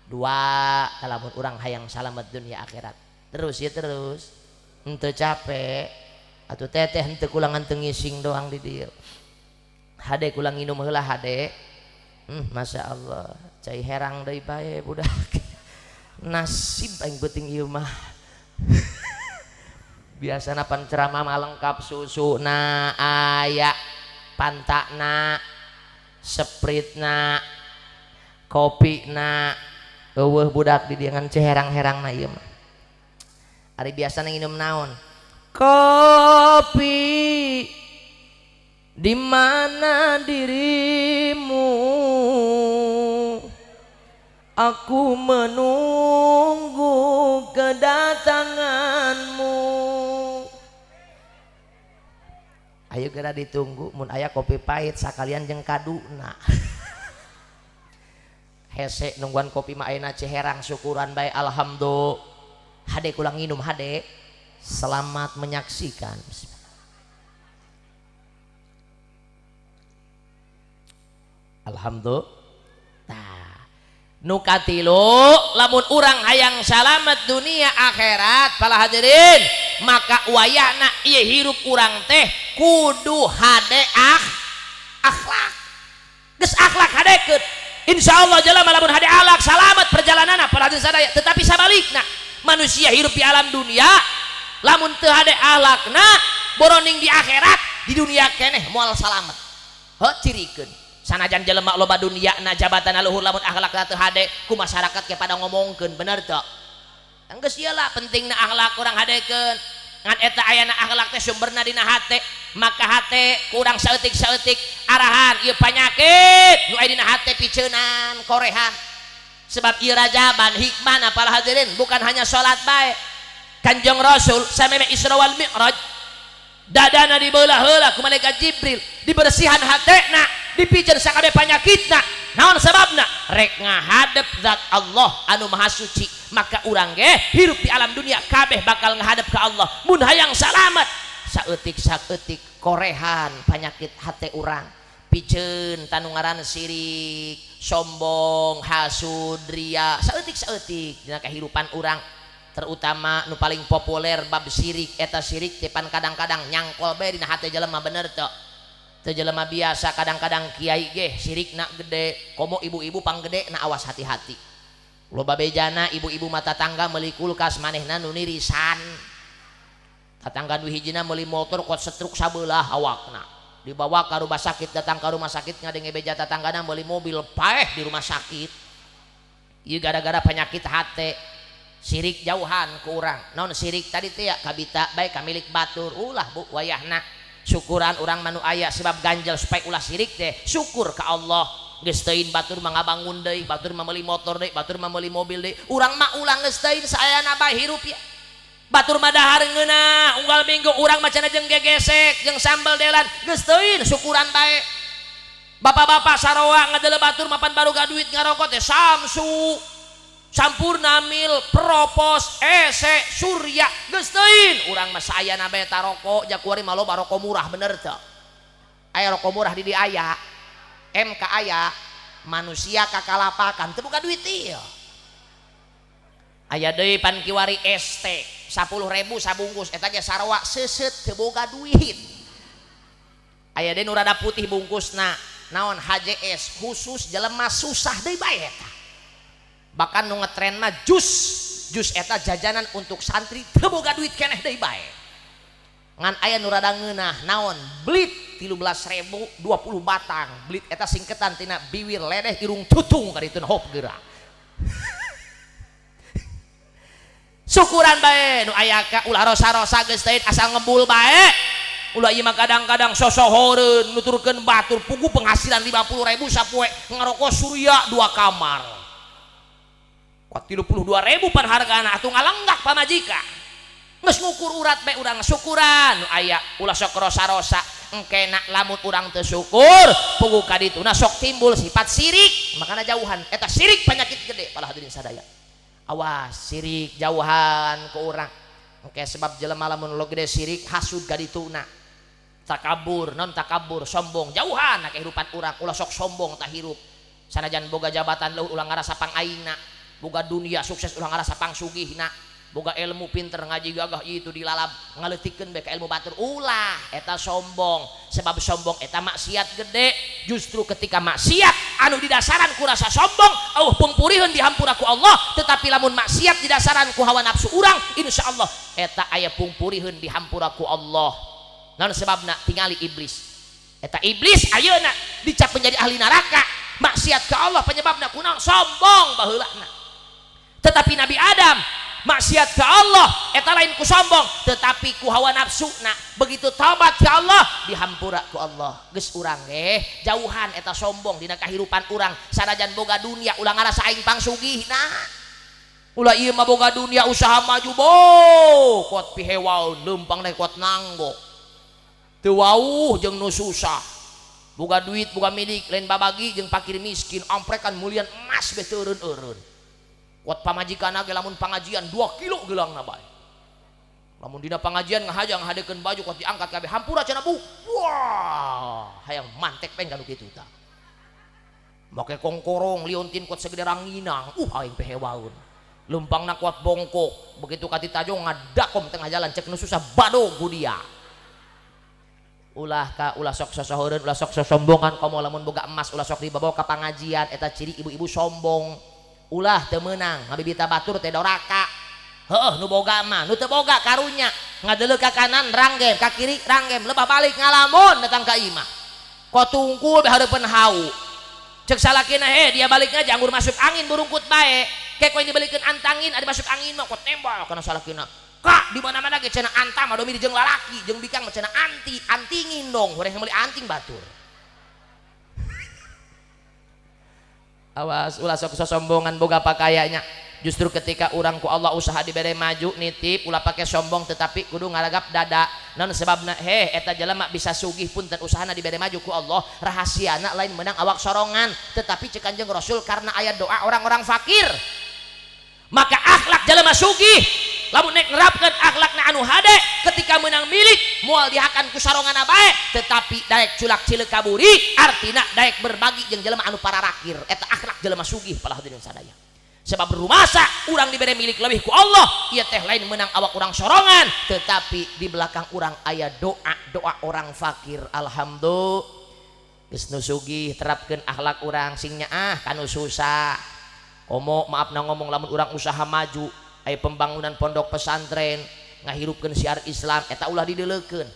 dua lamun urang hayang salamet dunia akhirat. Terus ya terus henteu capek atuh teteh henteu kulangan teu ngising doang di dieu. Hade kulang nginum heula hade. Masya Allah cai herang deui bae budak. Nasib aing beuting ieu mah. Biasana pan ceramah mah lengkap susuna aya pantakna spritna kopina eueuh budak di dieu ngan ceherang-herangna ieu mah. Ari biasana nginum naon? Kopi di mana dirimu, aku menunggu kedatanganmu. Ayo geura ditunggu mun aya kopi pahit sakalian jeung kaduna. Hese nungguan kopi mah ayeuna ciherang syukuran bae alhamdulillah. Hade kulang nginum hade. Selamat menyaksikan. Alhamdulillah. Nah, nu katilu lamun urang hayang salamet dunia akhirat para hadirin maka wayahna ieu hirup urang teh kudu hade akhlak. Geus akhlak hadekeun. Insyaallah jelema lamun hade akhlak salamet perjalananna para hadirin sadaya. Tetapi sabalikna manusia hirup di alam dunia lamun teu hade akhlakna boroning di akhirat di dunia keneh moal salamet. Heuh cirikeun. Sanajan jelema loba dunia na jabatan luhur lamun akhlakna teu hade ku masyarakat ke pada ngomongkeun bener teu? Geus ieu lah pentingna akhlak urang hadekeun. Ngan eta ayana akhlak teh sumberna dina hate, maka hate kurang saeutik-saeutik arahan ieu panyakit nu aya dina hate piceunan korehan. Sebab ieu rajaban hikmahna para hadirin bukan hanya salat bae. Kanjeng Rasul sameme Isra wal Mi'raj dadana dibeulah heula ku malaikat Jibril dibersihan hatena dipiceun sakabeh panyakitna. Naon sababna? Rek ngahadep zat Allah anu maha suci. Maka urang ge hirup di alam dunia kabeh bakal ngahadep ka Allah. Mun hayang salamet saeutik-saeutik korehan panyakit hate urang piceun tanu ngaran sirik, sombong, hasud, ria, saeutik-saeutik dina kahirupan urang. Terutama nu paling populer bab sirik eta sirik teh pan kadang-kadang nyangkol bae dina hate jelema bener teu? Teu jelema biasa kadang-kadang kiai ge sirikna gede komo ibu-ibu panggede na awas hati-hati. Loba bejana ibu-ibu mata tangga meuli kulkas manehna nu nirisan. Tatangga nu hijina meuli motor kot setruk sabelah awakna. Dibawa ka rumah sakit datang ka rumah sakit ngadenge beja tatanggana meuli mobil paeh di rumah sakit. Ieu gara-gara penyakit hate. Sirik jauhan ku urang. Naon sirik tadi teh ya kabita bae kamilik batur. Ulah bu wayahna syukuran urang manu aya sebab ganjel supaya ulah sirik teh syukur ka Allah. Geus teuing batur mah ngabangun deui, batur mah meuli motor deui, batur mah meuli mobil deui. Urang mah ulah geus teuing saayana bae hirup ya. Batur mah dahar ngeunah unggal minggu urang mah cenah jeung gegesek jeung sambel delan geus teuing syukuran bae. Bapak-bapak saroa ngadeuleu batur mapan baruga duit ngarokok teh Samsu Sampurna Mil, Propos, Ese, Surya, geus teuing urang mah saayana bae taroko jakuari mah loba rokok murah bener teu? Aya rokok murah di dieu aya, MK aya, manusia kakalapakan teu boga duit ieu. Aya deui pan kiwari ST 10.000 sabungkus eta ge sarua seuseut teu boga duit. Aya deui nu rada putih bungkusna naon HJS khusus jelema susah deui bae eta. Bahkan nu ngetren mah jus eta jajanan untuk santri teu boga duit keneh deui bae. Ngan aya nu rada ngeunah naon blit 13.000 20 batang blit eta singketan tina biwir ledeh irung tutung ka ditu hop geura. Syukuran bae nu aya ka ulah rosa-rosa geus teuing asal ngebul bae. Ulah ieu mah kadang-kadang sosohoreun nuturkeun batur pugu penghasilan 50.000 sapoe ngarokok Surya 2 kamar. 32.000 pan hargana atuh ngalenggak pamajikan. Geus ngukur urat bae urang syukuran nu aya ulah sok rosa-rosa Engkena lamun urang teu syukur puguh ka dituna sok timbul sifat sirik, makana jauhan eta sirik penyakit gede para hadirin sadaya. Awas sirik jauhan ke urang. Engke sebab jelema lamun lo gede sirik hasud ka dituna. Takabur, non takabur, sombong, jauhan na kehidupan urang, ulah sok sombong tah hirup. Sanajan boga jabatan leuh ulah ngarasa pangaingna, boga dunia sukses ulah ngarasa pangsugihna, boga ilmu pinter ngaji gagah itu dilalap ngaleutikeun bae ka ilmu batur ulah eta sombong. Sebab sombong eta maksiat gede. Justru ketika maksiat anu didasaran ku rasa sombong eueuh pungpuriheun dihampura ku Allah, tetapi lamun maksiat didasaran ku hawa nafsu urang insyaallah eta aya pungpuriheun dihampura ku Allah. Naon sebabna tingali iblis eta iblis ayeuna dicap menjadi ahli neraka maksiat ke Allah penyebabna kunaon sombong baheulana. Tetapi Nabi Adam maksiat ke Allah eta lain ku sombong tetapi ku hawa nafsuna. Begitu taubat ke Allah dihampura ku Allah. Geus urang ge jauhan eta sombong dina kahirupan urang. Sanajan boga dunia ulah ngarasa aing pangsugihna. Ulah ieu mah boga dunia usaha maju bo kuat pihewaun leumpang teh kuat nanggok. Teu wauh jeung nu susah. Boga duit boga milik lain babagi jeung fakir miskin amprekan mulian emas beh teu eureun-eureun. Kuat pamajikan ge lamun pangajian 2 kilo geulangna bae. Lamun dina pangajian ngahaja ngahadekeun baju kuat diangkat kabeh hampura cenah bu. Wah, hayang mantek peng kanu kitu tah. Make kongkorong liontin kuat segede ranginang. Aing pehewaun. Leumpangna kuat bongkok, begitu ka titajong ngadakom tengah jalan cek nu susah badog ku dia. Ulah ka ulah sok sosoheureun ulah sok sosombongan komo lamun boga emas ulah sok dibawa ka pangajian eta ciri ibu-ibu sombong. Ulah teu meunang ngabibita batur teh doraka. Heueuh nu boga mah nu teu boga karunya ngadeuleuh ka kanan ranggem ka kiri ranggem lebah balik ngalamun datang ka imah. Kotungkul be hareupeun hau. Cek salakina he dia baliknya janggur masuk angin burungkut bae. Ke koe dibelikeun antangin ada masuk angin mah kok tembak kana salakina. Kak di mana-mana ge cenah antam adomi jeung lalaki jeung bikang mah cenah anti antingin dong horeng meuli anting batur. Awas ulah sok sosombongan boga pakayanya. Justru ketika urang ku Allah usaha dibere maju nitip ulah pake sombong tetapi kudu ngaragap dada. Naon sebabna heh eta jelema bisa sugih punten usahana dibere maju ku Allah rahasiana lain menang awak sorongan tetapi cek Kanjeng Rasul karena aya doa orang-orang fakir. Maka akhlak jelema sugih lamun nek nerapkeun akhlakna anu hade ketika menang milik moal dihakan ku sarongana bae tetapi daek culak cileuk kaburi artina daek berbagi jeung jelema anu pararakir eta akhlak jelema sugih para hadirin sadaya. Sebab rumasa urang dibere milik lebih ku Allah ieu teh lain menang awak urang sorongan tetapi di belakang urang aya doa-doa orang fakir. Alhamdulillah geus nu sugih terapkeun akhlak urang sing nyaah kanu susah. Komo maaf na ngomong lamun urang usaha maju aya pembangunan pondok pesantren ngahirupkeun syiar Islam eta ulah dideleukeun.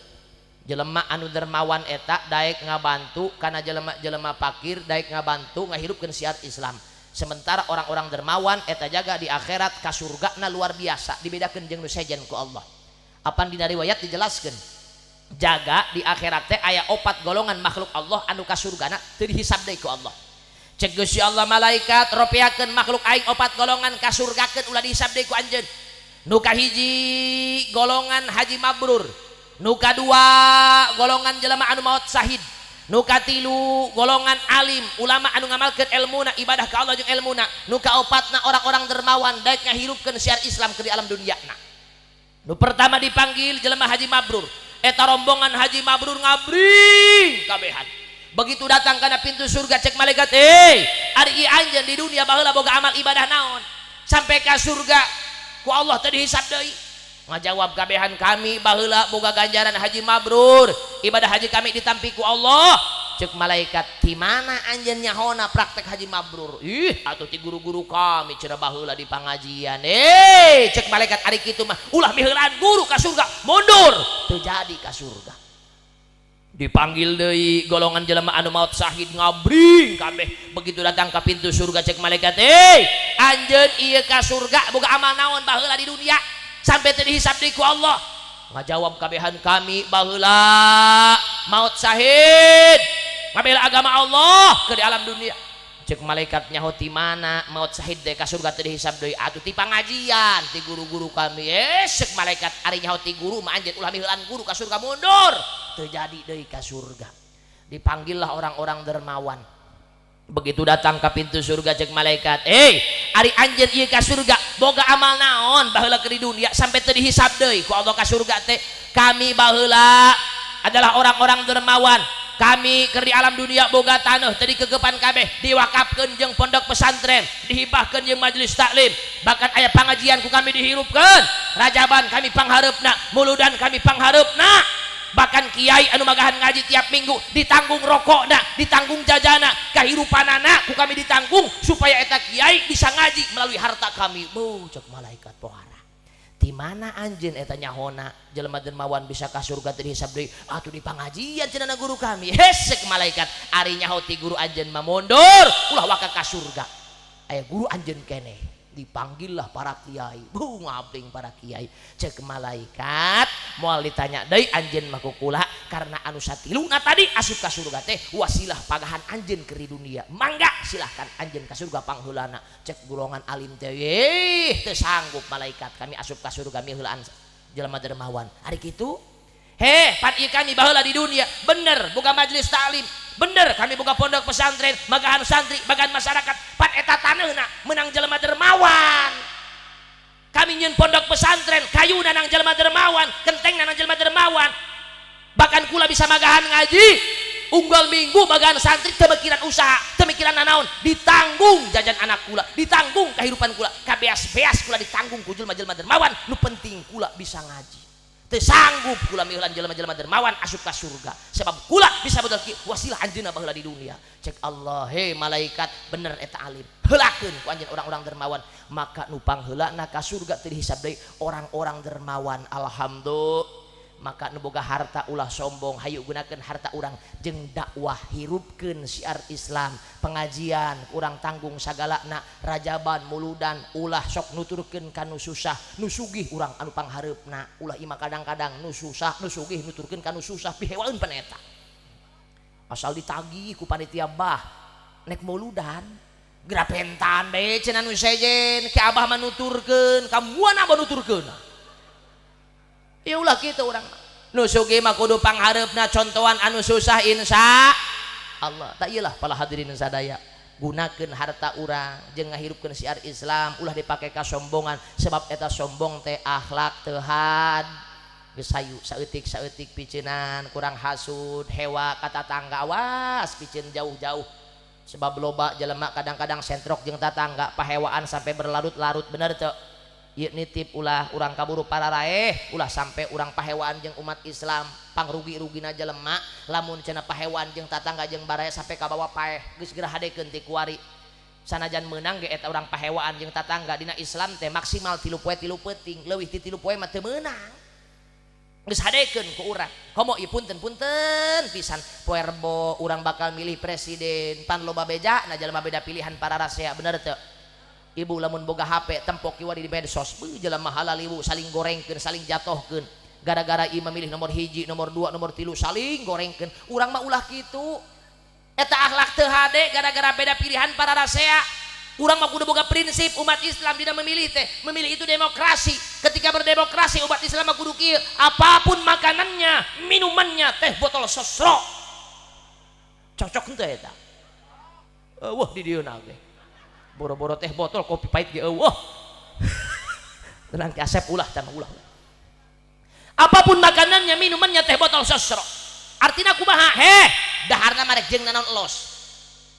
Jelema anu dermawan eta daek ngabantu kana jelema-jelema fakir daek ngabantu ngahirupkeun syiar Islam. Sementara orang-orang dermawan eta jaga di akhirat ka surgana luar biasa dibedakeun jeung nu sejen ku Allah. Apan dina riwayat dijelaskeun jaga di akhirat teh aya 4 golongan makhluk Allah anu ka surgana teu dihisab deui ku Allah. Cek Gusti Allah malaikat ropeakeun makhluk aing 4 golongan ka surgakeun ulah dihisab deui ku anjeun. Nu kahiji golongan haji mabrur, nu kadua golongan jelema anu maot sahid, nu katilu golongan alim ulama anu ngamalkeun elmuna ibadah ka Allah jeung elmuna, nu kaopatna orang-orang dermawan daek ngahirupkeun syiar Islam ke di alam dunyana. Nu pertama dipanggil jelema haji mabrur, eta rombongan haji mabrur ngabring kabehan. Begitu datang kana pintu surga cek malaikat, ari ieu anjeun di dunia baheula boga amal ibadah naon sampai ka surga ku Allah teu dihisab deui. Ngajawab kabehan kami baheula boga ganjaran haji mabrur, ibadah haji kami ditampi ku Allah. Cek malaikat, di mana anjeun nyahona praktek haji mabrur? Ih, atuh ti guru-guru kami cenah baheula di pangajian. Cek malaikat ari kitu mah ulah miheulaan guru ka surga, mundur teu jadi ka surga. Dipanggil deui golongan jelema anu maot sahid ngabring kabeh. Begitu datang ka pintu surga cek malaikat, anjeun ieu ka surga boga amal naon baheula di dunia sampai teu dihisab deui ku Allah. Ngajawab kabehan kami baheula maot sahid ngabela agama Allah ke di alam dunia. Cek malaikat nyaho ti mana maot sahid deh ka surga teu dihisab deui? Atuh ti pangajian ti guru-guru kami. Cek malaikat ari nyaho ti guru mah anjeun ulah miheulaan guru ka surga mundur Terjadi deui ka surga. Dipanggillah orang-orang dermawan. Begitu datang ke pintu surga cek malaikat, ari anjeun ieu ka surga boga amal naon baheula keur di dunia sampai teu dihisab deui ku Allah ka surga teh. Kami baheula adalah orang-orang dermawan. Kami keur di alam dunia boga taneuh teu dikegepan kabeh, diwakafkeun jeung pondok pesantren, dihibahkeun jeung majelis taklim, bahkan aya pangajian ku kami dihirupkeun, rajaban kami panghareupna, muludan kami panghareupna, bahkan kiai anu magahan ngaji tiap minggu ditanggung rokokna, ditanggung jajana, kahirupanana ku kami ditanggung supaya eta kiai bisa ngaji melalui harta kami. Beuh, cek malaikat pohara. Di mana anjeun eta nyahona jelema dermawan bisa ka surga teu dihisab deui? Atuh di pangajian cenah guru kami. Hesek malaikat, ari nyaho ti guru anjeun mah mundur, ulah waka ka surga. Aya guru anjeun keneh. Dipanggillah para kiai. Beuh, ngabling para kiai. Cek malaikat, moal ditanya deui anjeun mah ku kula karena anu satiluna tadi asup ka surga teh wasilah pagahan anjeun keur di dunia. Mangga silahkan anjeun ka surga pangheulana. Cek golongan alim teh, teu sanggup malaikat kami asup ka surga miheulaan jelema dermawan. Ari kitu? Heh, pan ieu kami baheula di dunia bener boga majelis taklim, bener kami boga pondok pesantren, magahan santri, magahan masyarakat, pan eta taneuhna menang jelema dermawan. Kami nyeun pondok pesantren, kayuna nang jelema dermawan, kentengna nang jelema dermawan. Bahkan kula bisa magahan ngaji, unggal minggu magahan santri teu mikiran usaha, teu mikiran nanaon, ditanggung jajan anak kula, ditanggung kehidupan kula, kabeas-beas kula ditanggung ku jelema-jelema dermawan, nu penting kula bisa ngaji. Teu sanggup kula miulan jelema-jelema dermawan asup ka surga sebab kula bisa bedal wasilah anjeunna baheula di dunia. Cek Allah, he malaikat, bener eta alim, heulakeun ku anjeun orang-orang dermawan. Maka nu pangheulana ka surga teu dihisab deui orang-orang dermawan. Alhamdulillah. Maka nu boga harta ulah sombong, hayu gunakeun harta urang jeung dakwah, hirupkeun syiar Islam, pengajian urang tanggung sagalana, rajaban muludan ulah sok nuturkeun ka nu susah, nu sugih urang anu panghareupna, ulah imah kadang-kadang nu susah nu sugih nuturkeun ka nu susah pihewaeun pan eta. Asal ditagih ku panitia bah nek muludan grapentan bae cenah nu sejen ke abah mah nuturkeun ka muana abah nuturkeun. Ya ulah kitu urang nu sugih mah kudu panghareupna contohan anu susah insya Allah. Tak iyalah para hadirin sadaya, gunakeun harta urang jeung ngahirupkeun syiar Islam, ulah dipake kasombongan sebab eta sombong teh akhlak teu had. Geus hayu saeutik-saeutik piceunan, kurang hasud, hewa ka tatangga, awas piceun jauh-jauh sebab loba jelema kadang-kadang sentrok jeung tatangga pahewaan sampai berlarut-larut, bener teu? Ieu nitip ulah urang kaburu pararaeh, ulah sampai urang pahewaan jeung umat Islam pangrugi-rugina jelema lamun cenah pahewaan jeung tatangga jeung baraya sampai kabawa paeh geus geura hadekeun ti kuari. Sanajan meunang ge eta urang pahewaan jeung tatangga dina Islam teh maksimal 3 poe 3 peuting, leuwih ti 3 poe mah teu meunang. Geus hadekeun ku urang. Komo ieu punten-punten pisan poe Rebo urang bakal milih presiden, pan loba beja na jelema beda pilihan para rasea, bener teu? Ibu lamun boga HP tempok kiwa di medsos, beuh jelema halal ibu saling gorengkeun, saling jatohkeun. Gara-gara ieu memilih nomor 1, nomor 2, nomor 3 saling gorengkeun. Urang mah ulah kitu. Eta akhlak teu hade gara-gara beda pilihan para rasea. Urang mah kudu boga prinsip umat Islam dina memilih teh. Memilih itu demokrasi. Ketika berdemokrasi umat Islam mah kudu kieu, apapun makanannya, minumannya teh botol sosro. Cocok henteu eta? Eueuh di dieu ge. Boro-boro teh botol kopi pahit ge eueuh. Tenang ki Asep ulah tah ulah. Apapun makanannya, minumannya teh botol sosro. Artina kumaha? Heh, daharna marek jeung nanaon elos.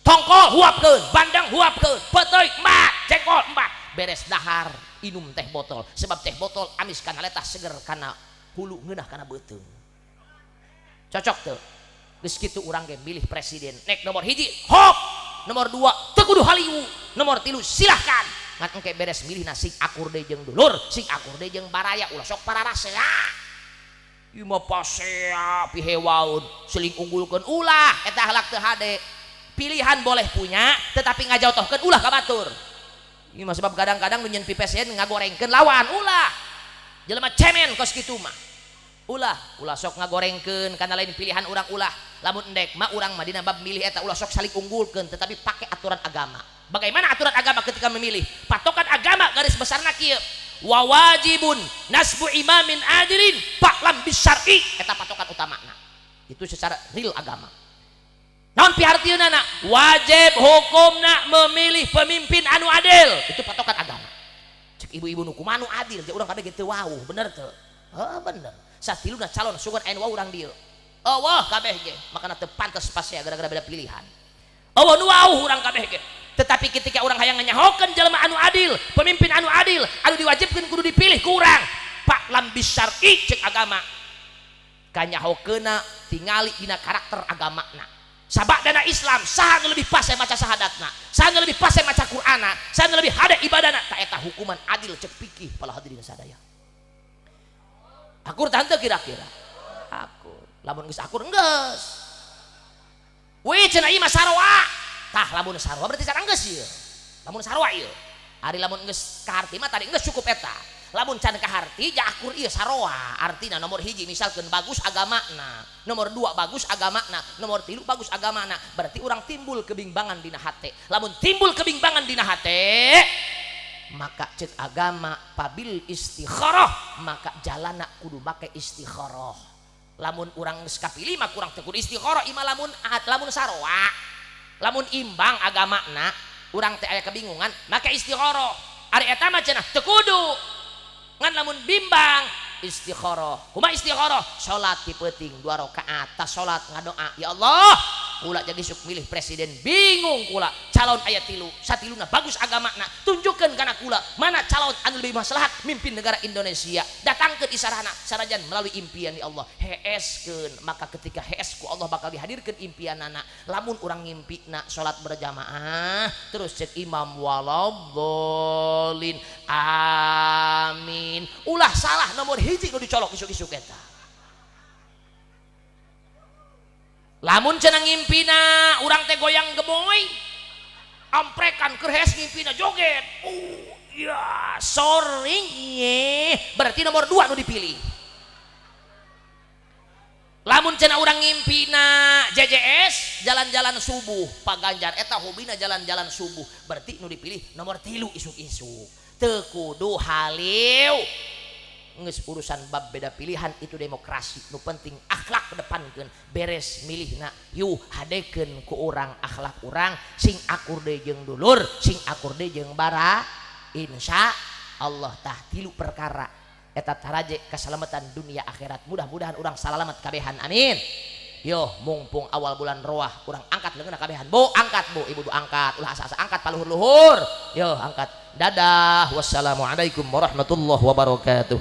Tongkol huapkeun, bandeng huapkeun, peuteuy empat, jengkol empat. Beres dahar inum teh botol sebab teh botol amis kana letah seger kana hulu ngeunah kana beuteung. Cocok teu? Geus kitu urang ge milih presiden. Nek nomor 1 hop, nomor 2 teu kudu haliwu, nomor 3 silahkan. Ngan engke beres milihna sing akur deui jeung dulur, sing akur deui jeung baraya, ulah sok pararasea. Ieu mah pasea pihewaeun, seling unggulkeun ulah eta akhlak teu hade. Pilihan boleh punya tetapi ngajautohkeun ulah ka batur. Ieu mah sebab kadang-kadang nu nyeun pipesien ngagorengkeun lawan ulah. Jelema cemen kos kitu mah. Ulah, ulah sok ngagorengkeun kana lain pilihan urang ulah. Lamun endek mah urang mah dina bab milih eta ulah sok saling unggulkeun tetapi pakai aturan agama. Bagaimana aturan agama ketika memilih? Patokan agama garis besarna kieu. Wa wajibun nasbu imamin adilin fa'lam bisyar'i, eta patokan utamana. Itu secara real agama. Naon pihartieunana? Wajib hukumna memilih pemimpin anu adil. Itu patokan agama. Cek ibu-ibu nu kumaha nu adil, jeung urang kabeh ge teu wauh, bener teu? Heuh bener. Satiluna calon sugan aya nu wauh urang dieu. Eueuh kabeh ge, makana teu pantes pasea gara-gara beda pilihan. Eueuh nu wauh urang kabeh ge. Tetapi ketika urang hayang nganyahokeun jelema anu adil, pemimpin anu adil, anu diwajibkeun kudu dipilih ku urang. Pak lam bisyar'i cek agama. Kanyahokeunna tingali dina karakter agamana. Sabak dana Islam, saha nu lebih pas maca sahadatna, saha nu lebih pas maca Qur'ana, saha nu lebih hade ibadana, ta eta hukuman adil cek fikih para hadirin sadaya. Akur tante kira-kira? Akur. Lamun geus akur geus. Wih cenah ieu mah sarua. Tah lamun sarua berarti cara geus ieu. Lamun sarua ieu. Ari lamun geus kaharti mah tadi geus cukup eta. Lamun can kaharti ja akur ieu saroa. Artina nomor hiji misalkeun bagus agamana, nomor 2 bagus agamana, nomor 3 bagus agamana, berarti urang timbul kebimbangan dina hate. Lamun timbul kebimbangan dina hate, maka cek agama pabil istikharah, maka jalana kudu make istikharah. Lamun urang geus kapilih mah kurang teu kudu istikharah, imah lamun lamun saroa, lamun imbang agamana, urang teh aya kebingungan, maka istikharah. Ari eta mah cenah teu kudu. Ngan lamun bimbang istikharah. Kumaha istikharah? Salat ti peuting 2 rakaat, tas salat ngadoa, ya Allah, kula jadi sok milih presiden bingung kula, calon aya 3, satiluna bagus agamana, tunjukkeun kana kula mana calon anu lebih maslahat mimpin negara Indonesia. Datangkeun isarahna sarajan melalui impian ya Allah, heeskeun. Maka ketika hees ku Allah bakal dihadirkeun impianana. Lamun urang ngimpina salat berjamaah terus cek imam waladhdallin amin, ulah salah nomor hiji nu dicolok isuk-isuk eta. Lamun cenah ngimpina urang teh goyang gemoy, amprekan keur hees ngimpina joget, ya sorry ye, berarti nomor 2 nu dipilih. Lamun cenah urang ngimpina JJS jalan-jalan subuh, Pak Ganjar eta hobina jalan-jalan subuh, berarti nu dipilih nomor 3 isuk-isuk. Teu kudu haliu. Geus urusan bab beda pilihan itu demokrasi, nu penting akhlak kedepankeun, beres milihna yuh hadekeun ku urang akhlak urang sing akur deui jeung dulur, sing akur deui jeung bara, insya Allah. Tah 3 perkara eta taraje keselamatan dunia akhirat. Mudah-mudahan urang salamet kabehan, amin. Yo mumpung awal bulan roah urang angkat leungeunna kabehan. Bu angkat bu, ibu bu angkat, ulah asa-asa angkat paluhur-luhur. Yo angkat. Dadah, wassalamualaikum warahmatullahi wabarakatuh.